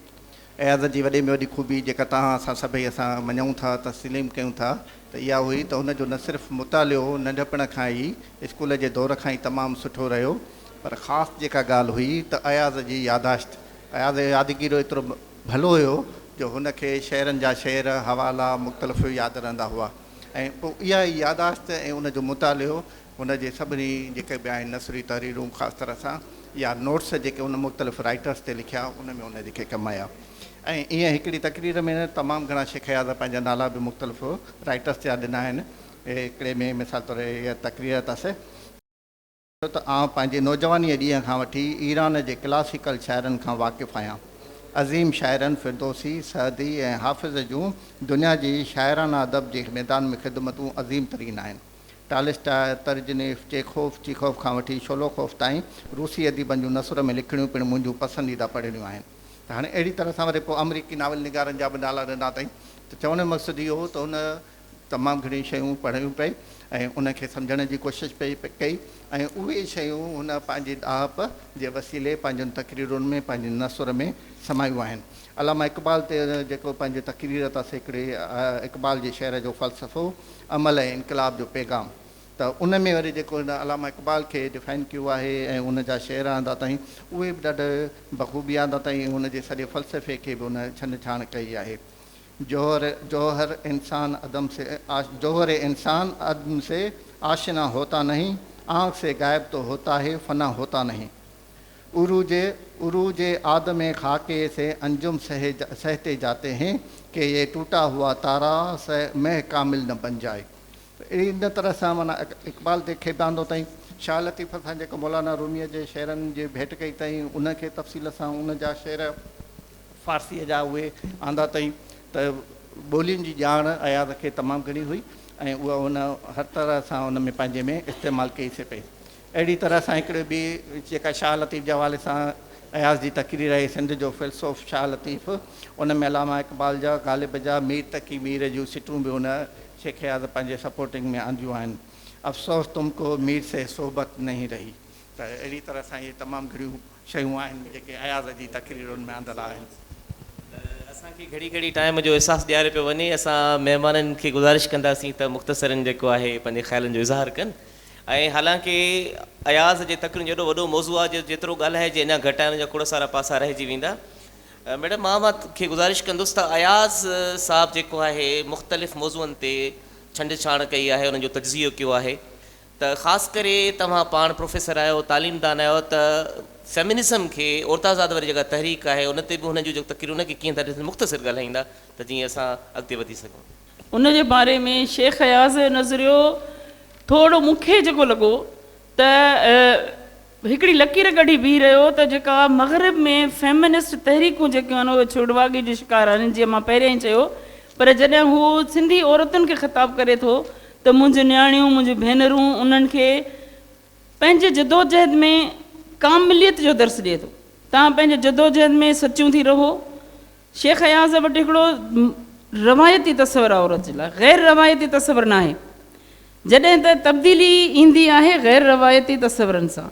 اياز جي وڏي ۾ وڏي خوبي جيڪا توهان اسان سڀئي اسان مڃون ٿا تسليم ڪيون ٿا ته اها هئي ته هن جو نه صرف مطالعو ننڍپڻ کان ئي اسڪول جي دور کان ئي تمام سٺو رهيو پر خاص جيڪا ڳالهه هئي ته اياز جي ياداشت اياز جو يادگيرو ايترو ڀلو هيو جو هن کي شعرن جا شعر حوالا مختلف ياد رهندا هئا ۽ پوء اها ئي ياداشت ۽ ان جو مطالعو هن جي سڀني جيڪي به آهن نثري تحريرون خاص طرح سان يا نوٽس جيڪي هن مختلف رائيٽرس تي لکيا ان ۾ ان کي ڪم آيا ۽ ائين هڪڙي تقرير ۾ تمام گهڻا شيخ اياز پنهنجا نالا به مختلف رائيٽرس جا ڏنا آهن هڪڙي ۾ مثال طور هيء تقرير اٿس ته آئون پنهنجي نوجوانيء ڏينهن کان وٺي ايران جي ڪلاسيڪل شاعرن کان واقف آهيان. عظيم شاعرن فردوسي، سعدي ۽ حافظ جون دنيا جي شاعرانه ادب جي ميدان ۾ خدمتون عظيم ترين آهن. ٽالسٽاء، ترجنيف، چيخوف، Chekhov، کان وٺي شولوخوف تائين روسي اديبن جون نثر ۾ لکڻيون پڻ منهنجون پسنديده پڙهڻيون آهن. ته هاڻي اهڙي طرح سان وري پوء آمريڪي ناول نگارن جا به نالا ڏنا اٿائين. ته چوڻ جو مقصد اهو هو ته هن تمام گهڻيون شيون پڙهيون پئي ۽ ان کي سمجهڻ جي ڪوشش پئي ڪئي ۽ اهي شيون هن پنهنجي ڏاهپ جي وسيلي پنهنجن تقريرن ۾ پنهنجي نثر ۾ سمايون آهن. علامه اقبال تي جيڪو پنهنجي تقرير اٿس هڪڙي اقبال جي شعر جو فلسفو عمل ۽ انقلاب جو پيغام ته ان ۾ وري جيڪو هن علامه اقبال کي ڊفائن ڪيو آهي ۽ ان جا شعر آندا اٿائين اهي به ڏاڍا بخوبي آندا اٿائين ۽ ان جي سڄي فلسفي کي به ان ڇنڊ ڇاڻ ڪئي آهي. جوهر جوهر انسان عدم سي جوهر انسان عدم سي آشنا هوتا نهين آنک سي غائب تو هوتا هي فنا هوتا نهين عروج عروج آدم خاڪي سي انجم سهي سهتي جاتي هين ڪي يي ٽوٽا هوا تارا سه مهه ڪامل نه بن جائي ته اهڙي ان طرح سان معنيٰ اقبال تي کي به آندو اٿائين. شاهه لطيف سان جيڪو مولانا روميء جي شعرن جي ڀيٽ ڪئي اٿائين ان کي تفصيل سان ان جا شعر فارسيء جا اهي آندا اٿائين ته ٻولين جي ڄاڻ اياز کي تمام گهڻي هئي ۽ اها هن هر طرح سان ان ۾ پنهنجي ۾ استعمال ڪئي سي پئي. اهڙي طرح سان هڪڙي ٻي جيڪا شاهه لطيف جي حوالي سان اياز جي تقرير آهي سنڌ جو فيلسوف شاهه لطيف ان ۾ علامه اقبال جا، غالب جا، مير تقي مير جون سٽون به هن شيخ اياز پنهنجي سپورٽنگ ۾ آنديون آهن. افسوس تم ڪو مير سي صحبت نهين رهي. ته اهڙي طرح سان اهي تمام گهڻيون شيون آهن جيڪي اياز جي تقريرن ۾ آندل آهن. اسان کي گهڙي گهڙي ٽائيم جو احساس ڏياريو پيو وڃي. اسان مهمانن کي گذارش ڪنداسين ته مختصراً جيڪو آهي پنهنجي خيالن جو اظهار ڪن ۽ حالانڪه اياز جي تقريرن جو ايڏو وڏو موضوع آهي جو جيترو ڳالهائجي اڃا گهٽ آهي ان جا کوڙ سارا پاسا رهجي ويندا. ميڊم مان اوهان کي گذارش ڪندس ته اياز صاحب جيڪو آهي مختلف موضوعن تي ڇنڊ ڇاڻ ڪئي آهي انهن جو تجزيو ڪيو آهي ته خاص ڪري توهان پاڻ پروفيسر آهيو تعليمدان آهيو ته فيمنزم کي عورت آزاد واري جيڪا تحريڪ آهي ان تي به هن جون جيڪو تقريرون ان کي ڪيئن ٿا ڏسن مختصر ڳالهائيندا ته جيئن اسان اڳتي وڌي سگهون. ان جي باري ۾ شيخ اياز جو نظريو ٿورو مون کي جيڪو لڳو ته هڪڙي لڪير ڪڍي بيهي رهيو ته جيڪا مغرب ۾ فيمنسٽ تحريڪون جيڪيون آهن اهي ڇڙواڳي جو شڪار آهن جيئن مان پهريائين چيو پر جڏهن هو سنڌي عورتن کي خطاب ڪري ٿو ته منهنجون نياڻيون منهنجون ڀينرون انهن کي پنهنجي جدوجهد ۾ ڪامليت جو درس ڏئي ٿو توهان پنهنجي جدوجهد ۾ سچيون ٿي رهو شيخ اياز وٽ هڪڙو روايتي تصور آهي عورت جي لاء غير روايتي تصور ناهي جڏهن ته تبديلي ايندي آهي غير روايتي تصورن سان.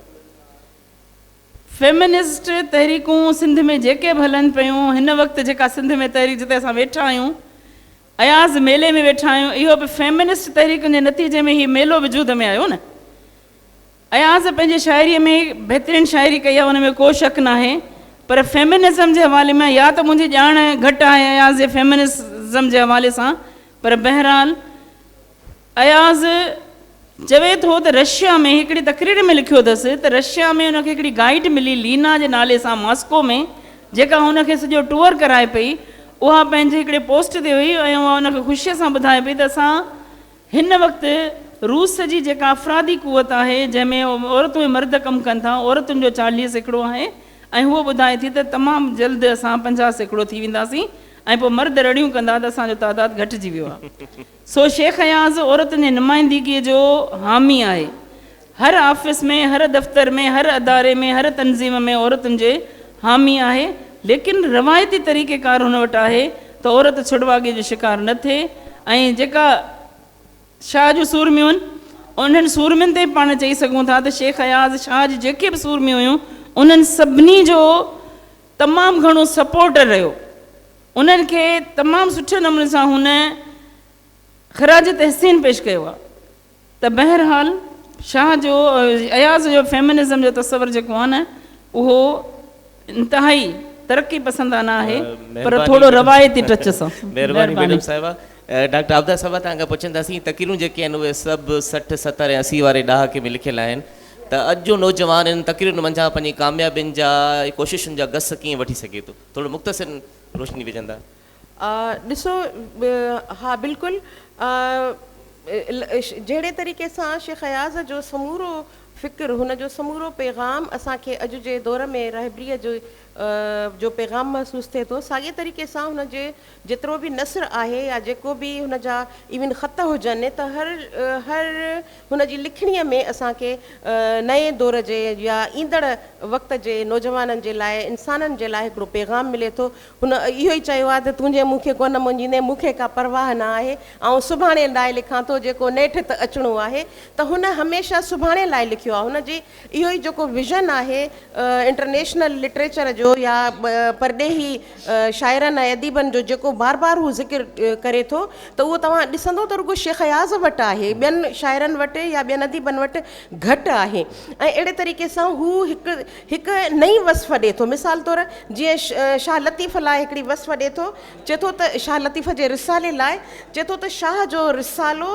فيمنسٽ تحريڪون سنڌ ۾ جيڪي به هلن پيون، هن وقت جيڪا سنڌ ۾ تحريڪ جتي اسان ويٺا آهيون، اياز ميلي ۾ ويٺا آهيون، اهو به فيمنسٽ تحريڪن جي نتيجي ۾ هي ميلو وجود ۾ آيو نه. اياز پنهنجي شاعريء ۾ بهترين شاعري ڪئي آهي ان ۾ ڪو شڪ ناهي پر فيمنزم جي حوالي ۾ يا ته منهنجي ڄاڻ گهٽ آهي اياز جي فيمنزم جي حوالي سان پر بهرحال اياز چوي ٿو ته رشيا ۾ هڪڙي تقرير ۾ لکيو اٿس ته رشيا ۾ ان کي هڪڙي گائيڊ ملي لينا جي نالي سان ماسڪو ۾ جيڪا هن کي سڄو ٽوئر ڪرائي پئي اها پنهنجي هڪڙي پوسٽ تي هئي ۽ اها ان کي خوشيء سان ٻڌائي پئي ته اسان هن وقت روس جي جيڪا افرادي قوت آهي جنهن ۾ عورتون ۽ مرد ڪم ڪن ٿا عورتن جو 40% آهي ۽ هوء ٻڌائي ٿي ته تمام جلد اسان 50% ٿي وينداسين ۽ پوء مرد رڙيون ڪندا ته اسان جو تعداد گهٽجي ويو آهي. سو شيخ اياز عورتن جي نمائندگيء جو حامي آهي. هر آفيس ۾ هر دفتر ۾ هر اداري ۾ هر تنظيم ۾ عورتن جي حامي آهي ليڪن روايتي طريقي ڪار هن وٽ آهي ته عورت ڇڙواڳي جو شڪار نه ٿئي ۽ جيڪا شاهه جون سورميون آهن انهن سورمين تي به پاڻ چئي سگهون ٿا ته شيخ اياز شاهه جون جيڪي به سورميون هيون انهن سڀني جو تمام گهڻو سپورٽر رهيو انهن کي تمام سٺي نموني سان هن خراج تحسين پيش ڪيو آهي ته بهرحال شاهه جو اياز جو فيمنزم جو تصور جيڪو آهي نه اهو انتهائي ترقي پسندانه آهي پر ٿورو روايتي ٽچ سان. مهرباني ميڊم صاحبه. ڊاڪٽر عابده صاحبه توهان کان پڇنداسين تقريرون جيڪي آهن اهي سڀ 60، 70 ۽ 80 واري ڏهاڪي ۾ لکيل آهن ته اڄ جو نوجوان انهن تقريرن منجهان پنهنجي ڪاميابين جا ڪوششن جا گس ڪيئن وٺي سگهي ٿو ٿورو مختصر روشني وجهندا. ڏسو ها بلڪل جهڙي طريقي سان شيخ اياز جو سمورو فڪر هن جو سمورو پيغام اسان کي اڄ جي دور ۾ رهبريء جو جو پيغام محسوس ٿئي ٿو. ساڳئي طريقي سان هن جي جيترو به نثر آهي يا جيڪو به هن جا ايون خط هجن ته هر هر هن جي لکڻيء ۾ اسان کي نئين دور جي يا ايندڙ وقت جي نوجوانن جي لاء انسانن جي لاء هڪڙو پيغام ملي ٿو. هن اهو ئي چيو آهي ته تون جي مون کي ڪونه مڃيندين مون کي ڪا پرواهه نه آهي، آئون سڀاڻي لاء لکان ٿو جيڪو نيٺ ته اچڻو آهي ته هن هميشه سڀاڻي لاء لکيو آهي. هن جي اهو ئي جيڪو ويزن آهي انٽرنيشنل لٽريچر جو يا پرڏيهي شاعرن ۽ اديبن جو جيڪو بار بار هو ذڪر ڪري ٿو ته اهو توهان ڏسندو ته رڳو شيخ اياز وٽ آهي ٻين شاعرن وٽ يا ٻين اديبن وٽ گهٽ آهي ۽ اهڙي طريقي سان هو هڪ هڪ نئين وصف ڏي ٿو مثال طور جيئن شاهه لطيف لاء هڪڙي وصف ڏي ٿو چئي ٿو ته شاهه لطيف جي رسالي لاء چئي ٿو ته شاهه جو رسالو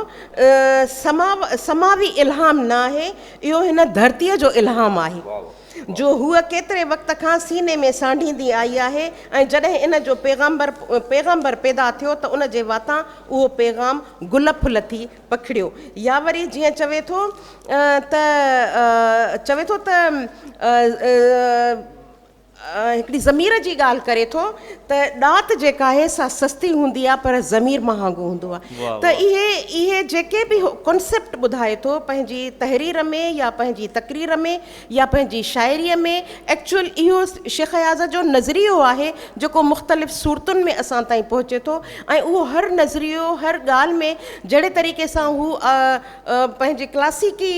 سماوي الهام نه آهي، اهو هن ڌرتيء جو الهام آهي، جو هوء ڪيتري وقت کان سيني ۾ سانڍيندي آئي آهي ۽ جڏهن ان جو پيغمبر پيدا ٿيو ته ان جي واتان اهو پيغام گل ڦل ٿي پکڙيو. يا وري جيئن چوي ٿو ته چوي ٿو ته. هڪڙي ضمير جي ڳالهه ڪري ٿو ته ڏات جيڪا آهي سا سستي هوندي آهي پر ضمير مهانگو هوندو آهي ته اهي اهي جيڪي به ڪانسيپٽ ٻڌائي ٿو پنهنجي تحرير ۾ يا پنهنجي تقرير ۾ يا پنهنجي شاعريء ۾ ايڪچوئل اهو شيخ اياز جو نظريو آهي جيڪو مختلف صورتن ۾ اسان تائين پهچي ٿو ۽ اهو هر نظريو هر ڳالهه ۾ جهڙي طريقي سان هو پنهنجي ڪلاسيڪي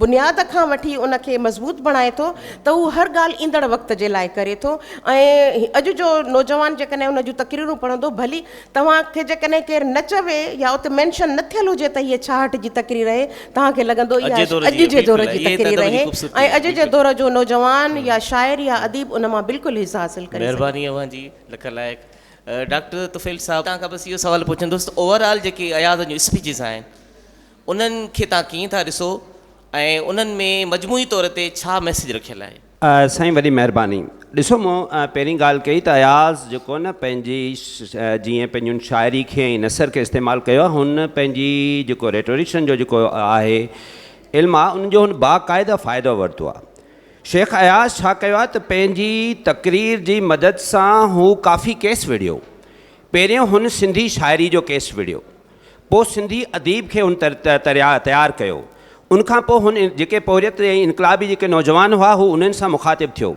بنياد کان وٺي ان کي مضبوط بڻائي ٿو ته هو هر ڳالهه ايندڙ وقت جي لاء ڪري ٿو ۽ اڄ جو نوجوان جيڪڏهن ان جون تقريرون پڙهندو ڀلي توهان کي جيڪڏهن ڪير نه چوي يا اتي مينشن نه ٿيل هجي ته هيء ڇاهٺ جي تقرير آهي توهان کي لڳندو اها اڄ جي دور جي تقرير آهي ۽ اڄ جي دور جو نوجوان يا شاعر يا اديب ان مان بلڪل حص حاصل ڪري سگهي ٿو. مهرباني اوهان جي لک لائق. ڊاڪٽر طفيل صاحب توهان کان بس اهو سوال پڇندس ته اوور آل جيڪي اياز جون اسپيچز آهن انهن کي توهان ڪيئن ٿا ڏسو ۽ انهن ۾ مجموعي طور تي ڇا ميسيج رکيل آهي؟ سائين وڏي مهرباني. ڏسو مون پهرين ڳالهه ڪئي ته اياز جيڪو نه پنهنجي جيئن پنهنجن شاعري کي ۽ نثر کي استعمال ڪيو آهي هن پنهنجي جيڪو ريٽوريشن جو جيڪو آهي علم آهي ان جو هن باقاعده فائدو ورتو آهي. شيخ اياز ڇا ڪيو آهي ته پنهنجي تقرير جي مدد سان هو ڪافي ڪيس وڙهيو. پهريون هن سنڌي شاعري جو ڪيس وڙهيو. پوء سنڌي اديب کي هن تيار ڪيو. ان کان پوء هن جيڪي پورهيت ۽ انقلابي جيڪي نوجوان هئا هو انهن سان مخاطب ٿيو.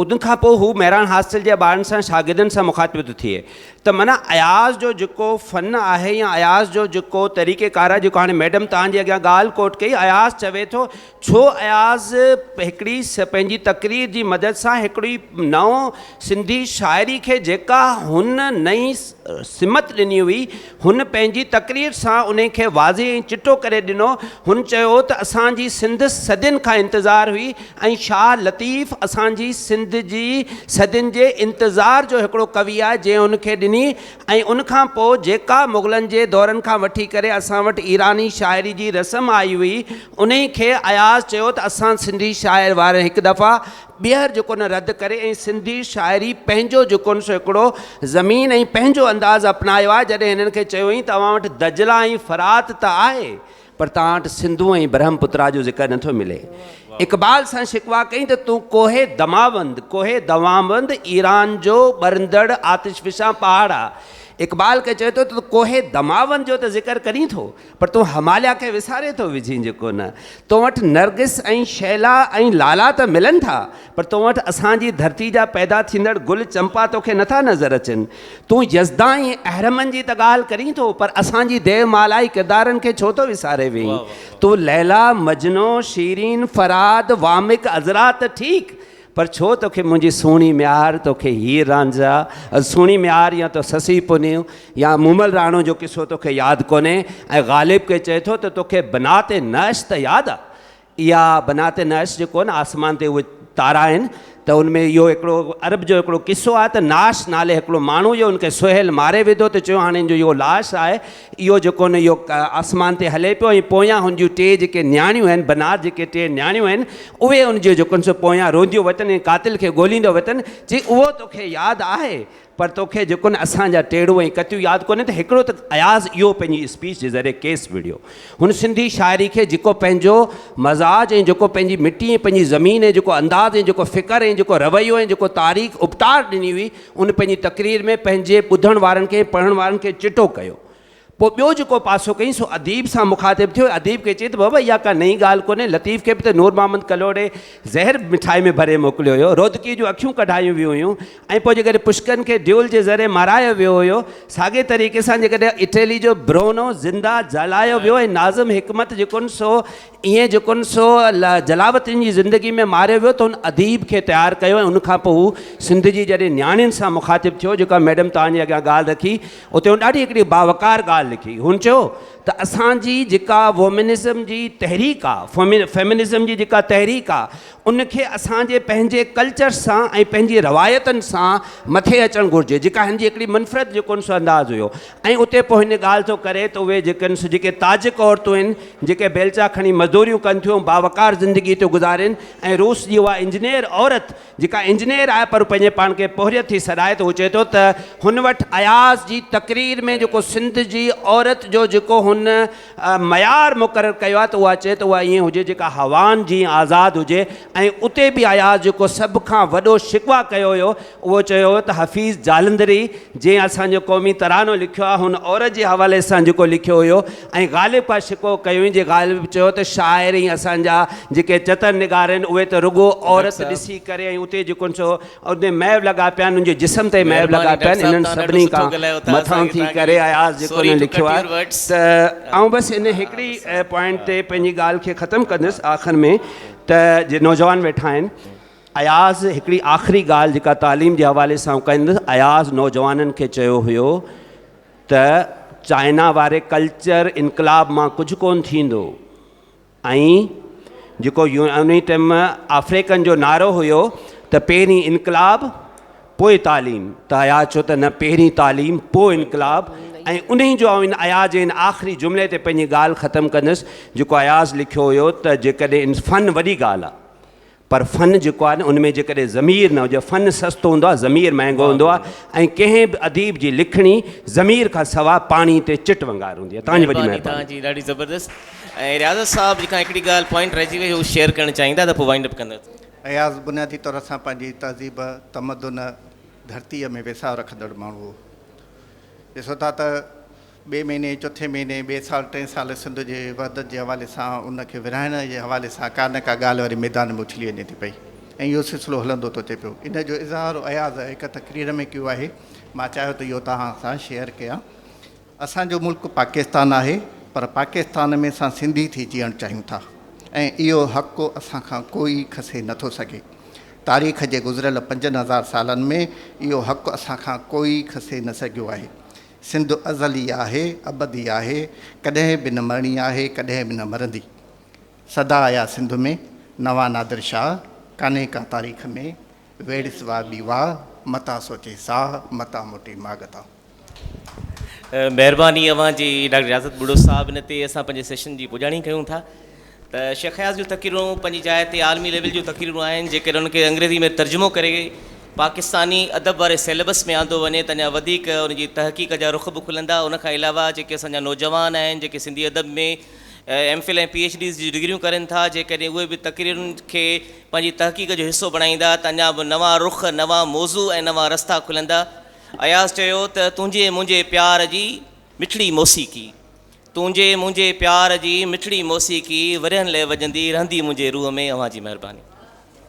ان کان پوء هو مهراڻ هاسٽل جي ٻارن سان شاگردن سان مخاطب ٿو ٿئي ته معنيٰ اياز جو جيڪو فن آهي يا اياز جو جيڪو طريقه ڪار آهي جيڪو هاڻي ميڊم توهان جي اڳيان ڳالهه ڪوٽ ڪئي اياز چوي ٿو ڇو اياز هڪڙي پنهنجي تقرير جي مدد سان هڪڙي نئون سنڌي شاعري کي جيڪا هن نئين سمت ڏني هئي هن پنهنجي تقرير سان انهي کي واضح ۽ چٽو ڪري ڏنو هن چيو ته اسان جي سنڌ صدين کان انتظار هئي ۽ شاهه لطيف اسان جي سنڌ جي صدين جي انتظار جو هڪڙو ڪوي آهي جنهن هن کي ڏني ۽ ان کان پوء جيڪا مغلن جي دورن کان وٺي ڪري اسان وٽ ايراني شاعري جي رسم آئي هئي، انهي کي اياز چيو ته اسان سنڌي شاعر وارن هڪ دفعا ٻيهر جيڪو نه رد ڪري ۽ سنڌي شاعري پنهنجو جيڪو نه سو هڪڙو زمين ۽ پنهنجو انداز اپنايو آهي، جڏهن هنن کي چيو هئين ته اوهان وٽ دجله ۽ فرات ته آهي پر توهان وٽ سنڌو ۽ برهم پترا جو ذڪر نٿو ملي. اقبال سان شڪوا ڪئين ته تون ڪوهه دماوند، ڪوهه دواموند، ايران جو ٻرندڙ آتش فشان پهاڙ آ. اقبال کي چئي ٿو ته تون ڪوهه دماوند جو ته ذڪر ڪرين ٿو پر تون هماليا کي وساري ٿو وجهين جيڪو نه تو وٽ نرگس ۽ شيلا ۽ لالا ته ملن ٿا پر تو وٽ اسان جي ڌرتي جا پيدا ٿيندڙ گل چمپا توکي نٿا نظر اچن. تون يزدان ۽ اهرمن جي ته ڳالهه ڪرين ٿو، پر اسان جي ديو مالائي ڪردارن کي ڇو ٿو وساري ويهين؟ تون ليليٰ، مجنو، شيرين، فرهاد، وامق، عذرا ته ٺيڪ، پر ڇو توکي منهنجي سهڻي ميهار، توکي هير رانجها، سهڻي ميهار يا تو سسئي پنهون يا مومل راڻو جو قصو توکي ياد ڪونهي ۽ غالب کي چئي ٿو ته توکي بنات نعش ته ياد آ، اها بنات نعش جيڪو آهي نه آسمان تي اهي تارا آهن ته ان ۾ اهو هڪڙو عرب جو هڪڙو قصو آهي ته نعش نالي هڪڙو ماڻهو هيو ان کي سهيل ماري وڌو ته چيو هاڻي ان جو اهو لاش آهي اهو جيڪو نه اهو آسمان تي هلي پيو ۽ پويان هن جون ٽي جيڪي نياڻيون آهن بنات جيڪي ٽي نياڻيون آهن اهي ان جو جيڪو سو پويان روئنديون وتن ۽ قاتل کي ڳوليندو وتن چي اهو توکي ياد آهي؟ پر توکي جيڪو نه اسان جا ٽيڙو ۽ ڪتيون ياد ڪونهن ته هڪڙو ته اياز اهو پنهنجي اسپيچ جي ذريعي ڪيس وڙهيو. هن سنڌي شاعري کي جيڪو پنهنجو مزاج ۽ جيڪو پنهنجي مٽي ۽ پنهنجي زمين ۽ جيڪو انداز ۽ جيڪو فڪر ۽ جيڪو رويو ۽ جيڪو تاريخ اپٽار ڏني هئي ان پنهنجي تقرير ۾ پنهنجي ٻڌڻ وارن کي ۽ پڙهڻ وارن کي چٽو ڪيو. پوء ٻيو جيڪو پاسو ڪيائين سو اديب سان مخاطب ٿيو ۽ اديب کي چيائين ته بابا اها ڪا نئين ڳالهه ڪونهي، لطيف کي به ته نور محمد ڪلهوڙي زهر مٺائي ۾ ڀري موڪليو هيو، رودڪيء جون اکيون ڪڍايون ويون هيون ۽ پوء جيڪڏهن پشڪن کي ڊيول جي ذريعي مارايو ويو هيو، ساڳئي طريقي سان جيڪڏهن اٽلي جو برونو زنده جلايو ويو ۽ ناظم حڪمت جيڪو سو ائين جيڪو سو جلاوطن جي زندگي ۾ ماريو ويو ته ان اديب کي تيار ڪيو ۽ ان کان پوء هو سنڌ جي جڏهن نياڻين سان مخاطب ٿيو جيڪا ميڊم توهان جي اڳيان ڳالهه رکي اتي هن ڏاڍي هڪڙي باوقار ڳالهه لکي. هن چيو ته اسان جي جيڪا وومنزم جي تحريڪ آ، فيمنزم جي جيڪا تحريڪ آ، ان کي اسان جي پنهنجي ڪلچر سان ۽ پنهنجي روايتن سان مٿي اچڻ گهرجي، جيڪا هن جي هڪڙي منفرد جيڪو سو انداز هيو. ۽ اتي پوء هن ڳالهه ٿو ڪري ته اهي جيڪي سو جيڪي تاجڪ عورتون آهن، جيڪي بيلچا کڻي مزدوريون ڪن ٿيون ۽ باوقار زندگي ٿيون گذارين ۽ روس جي اها انجنيئر عورت جيڪا انجنيئر آهي پر پنهنجي پاڻ کي پورهيت ٿي سڏائي ته هو چئي ٿو ته هن وٽ اياز جي تقرير ۾ جيڪو سنڌ جي عورت جو جيڪو هن معيار مقرر ڪيو آهي ته اها چئي ته اها ائين هجي جيڪا هوائن جيئن آزاد هجي ۽ اتي به اياز جيڪو سڀ کان وڏو شڪوه ڪيو هيو اهو چيو هيو ته حفيظ جالنڌري جنهن اسان جو قومي ترانو لکيو آهي هن عورت جي حوالي سان جيڪو لکيو هيو ۽ غالب کان شڪوو ڪيو هئين جي غالب چيو ته شاعر ۽ اسان جا جيڪي چتر نگار آهن اهي ته رڳو عورت ڏسي ڪري ۽ اتي جيڪو سو ان محو لڳا پيا آهن ان جي جسم تي محو لڳا پيا آهن انهن سڀني کان مٿان ٿي ڪري اياز جيڪو هن لکيو آهي ته آئون بس ان هڪڙي پوائنٽ تي پنهنجي ڳالهه کي ختم ڪندس آخر ۾ ته جي نوجوان ويٺا آهن اياز هڪڙي آخري ڳالهه جيڪا تعليم جي حوالي سان ڪندس اياز نوجوانن کي چيو هيو ته چائنا واري ڪلچر انقلاب مان ڪجهه ڪونه ٿيندو ۽ جيڪو انهي ٽيم آفريڪن جو نعرو هيو ته پهرين انقلاب پوء تعليم ته اياز چيو ته نه پهرين تعليم پوء انقلاب ۽ انهي جو آئون اياز جي ان آخري جملي تي پنهنجي ڳالهه ختم ڪندس جيڪو اياز لکيو هيو ته جيڪڏهن فن وڏي ڳالهه آهي پر فن جيڪو آهي نه ان ۾ جيڪڏهن ضمير نه هجي فن سستو هوندو آهي ضمير مهنگو هوندو آهي ۽ ڪنهن به اديب جي لکڻي ضمير کان سواء پاڻي تي چٽ ونگار هوندي آهي. توهان جي وڏي مهرباني توهان مهرباني. جي ڏاڍي زبردست ۽ رياضت صاحب جي کان هڪڙي ڳالهه پوائنٽ رهجي وئي هو شيئر ڪرڻ چاهيندا ته پوء وائنڊ اپ ڪندس. اياز بنيادي طور سان پنهنجي تهذيب، تمدن، ڌرتيء ۾ ويساهه رکندڙ ماڻهو هو. ڏسو ٿا ته ٻئي مهيني، چوٿين مهيني، ٻئي سال، ٽئين سال سنڌ جي وحدت جي حوالي سان ان کي ورهائڻ جي حوالي سان ڪا نه ڪا ڳالهه وري ميدان ۾ اڇلي وڃي ٿي پئي ۽ اهو سلسلو هلندو ٿو اچي پيو. ان جو اظهار اياز هڪ تقرير ۾ ڪيو آهي. مان چاهيو ته اهو توهان سان شيئر ڪيان. اسان جو ملڪ پاڪستان آهي پر پاڪستان ۾ اسان سنڌي ٿي جيئڻ چاهيون ٿا ۽ اهو حق اسان کان ڪوئي کسي نه ٿو سگهي. تاريخ جي گذريل 5000 سالن ۾ اهو حق اسان کان ڪوئي کسي نه سگهيو آهي. سنڌ ازلي آهي، ابدي آهي، ڪڏهن به نه مرڻي آهي، ڪڏهن به نه مرندي. سدا آيا سنڌ ۾، نوان نادر شاهه، ڪانهي ڪا تاريخ ۾، ويڙهيس واء ٻي واء، متان سوچي ساهه، متان موٽي ماڳ تان. مهرباني اوهان جي ڊاڪٽر رياست ٻرڙو صاحب ان تي اسان پنهنجي سيشن جي پڄاڻي ڪيون ٿا ته شيخ اياز جون تقريرون پنهنجي جاء تي عالمي ليول جون تقريرون آهن جيڪڏهن ان کي انگريزي ۾ ترجمو ڪري پاڪستاني ادب واري سيلبس ۾ آندو وڃي ته اڃا وڌيڪ ان جي تحقيق جا رخ به کلندا ان کان علاوه جيڪي اسان جا نوجوان آهن جيڪي سنڌي ادب ۾ M Phil ۽ P H Ds جون ڊگريون ڪرين ٿا جيڪڏهن اهي به تقريرن کي پنهنجي تحقيق جو حصو بڻائيندا ته اڃا به نوان رخ نوان موضوع ۽ نوان رستا کلندا اياز چيو ته تنهنجي منهنجي پيار جي مٺڙي موسيقي تنهنجي منهنجي پيار جي مٺڙي موسيقي ورهين لئه وڄندي رهندي منهنجي روح ۾ اوهان جي مهرباني.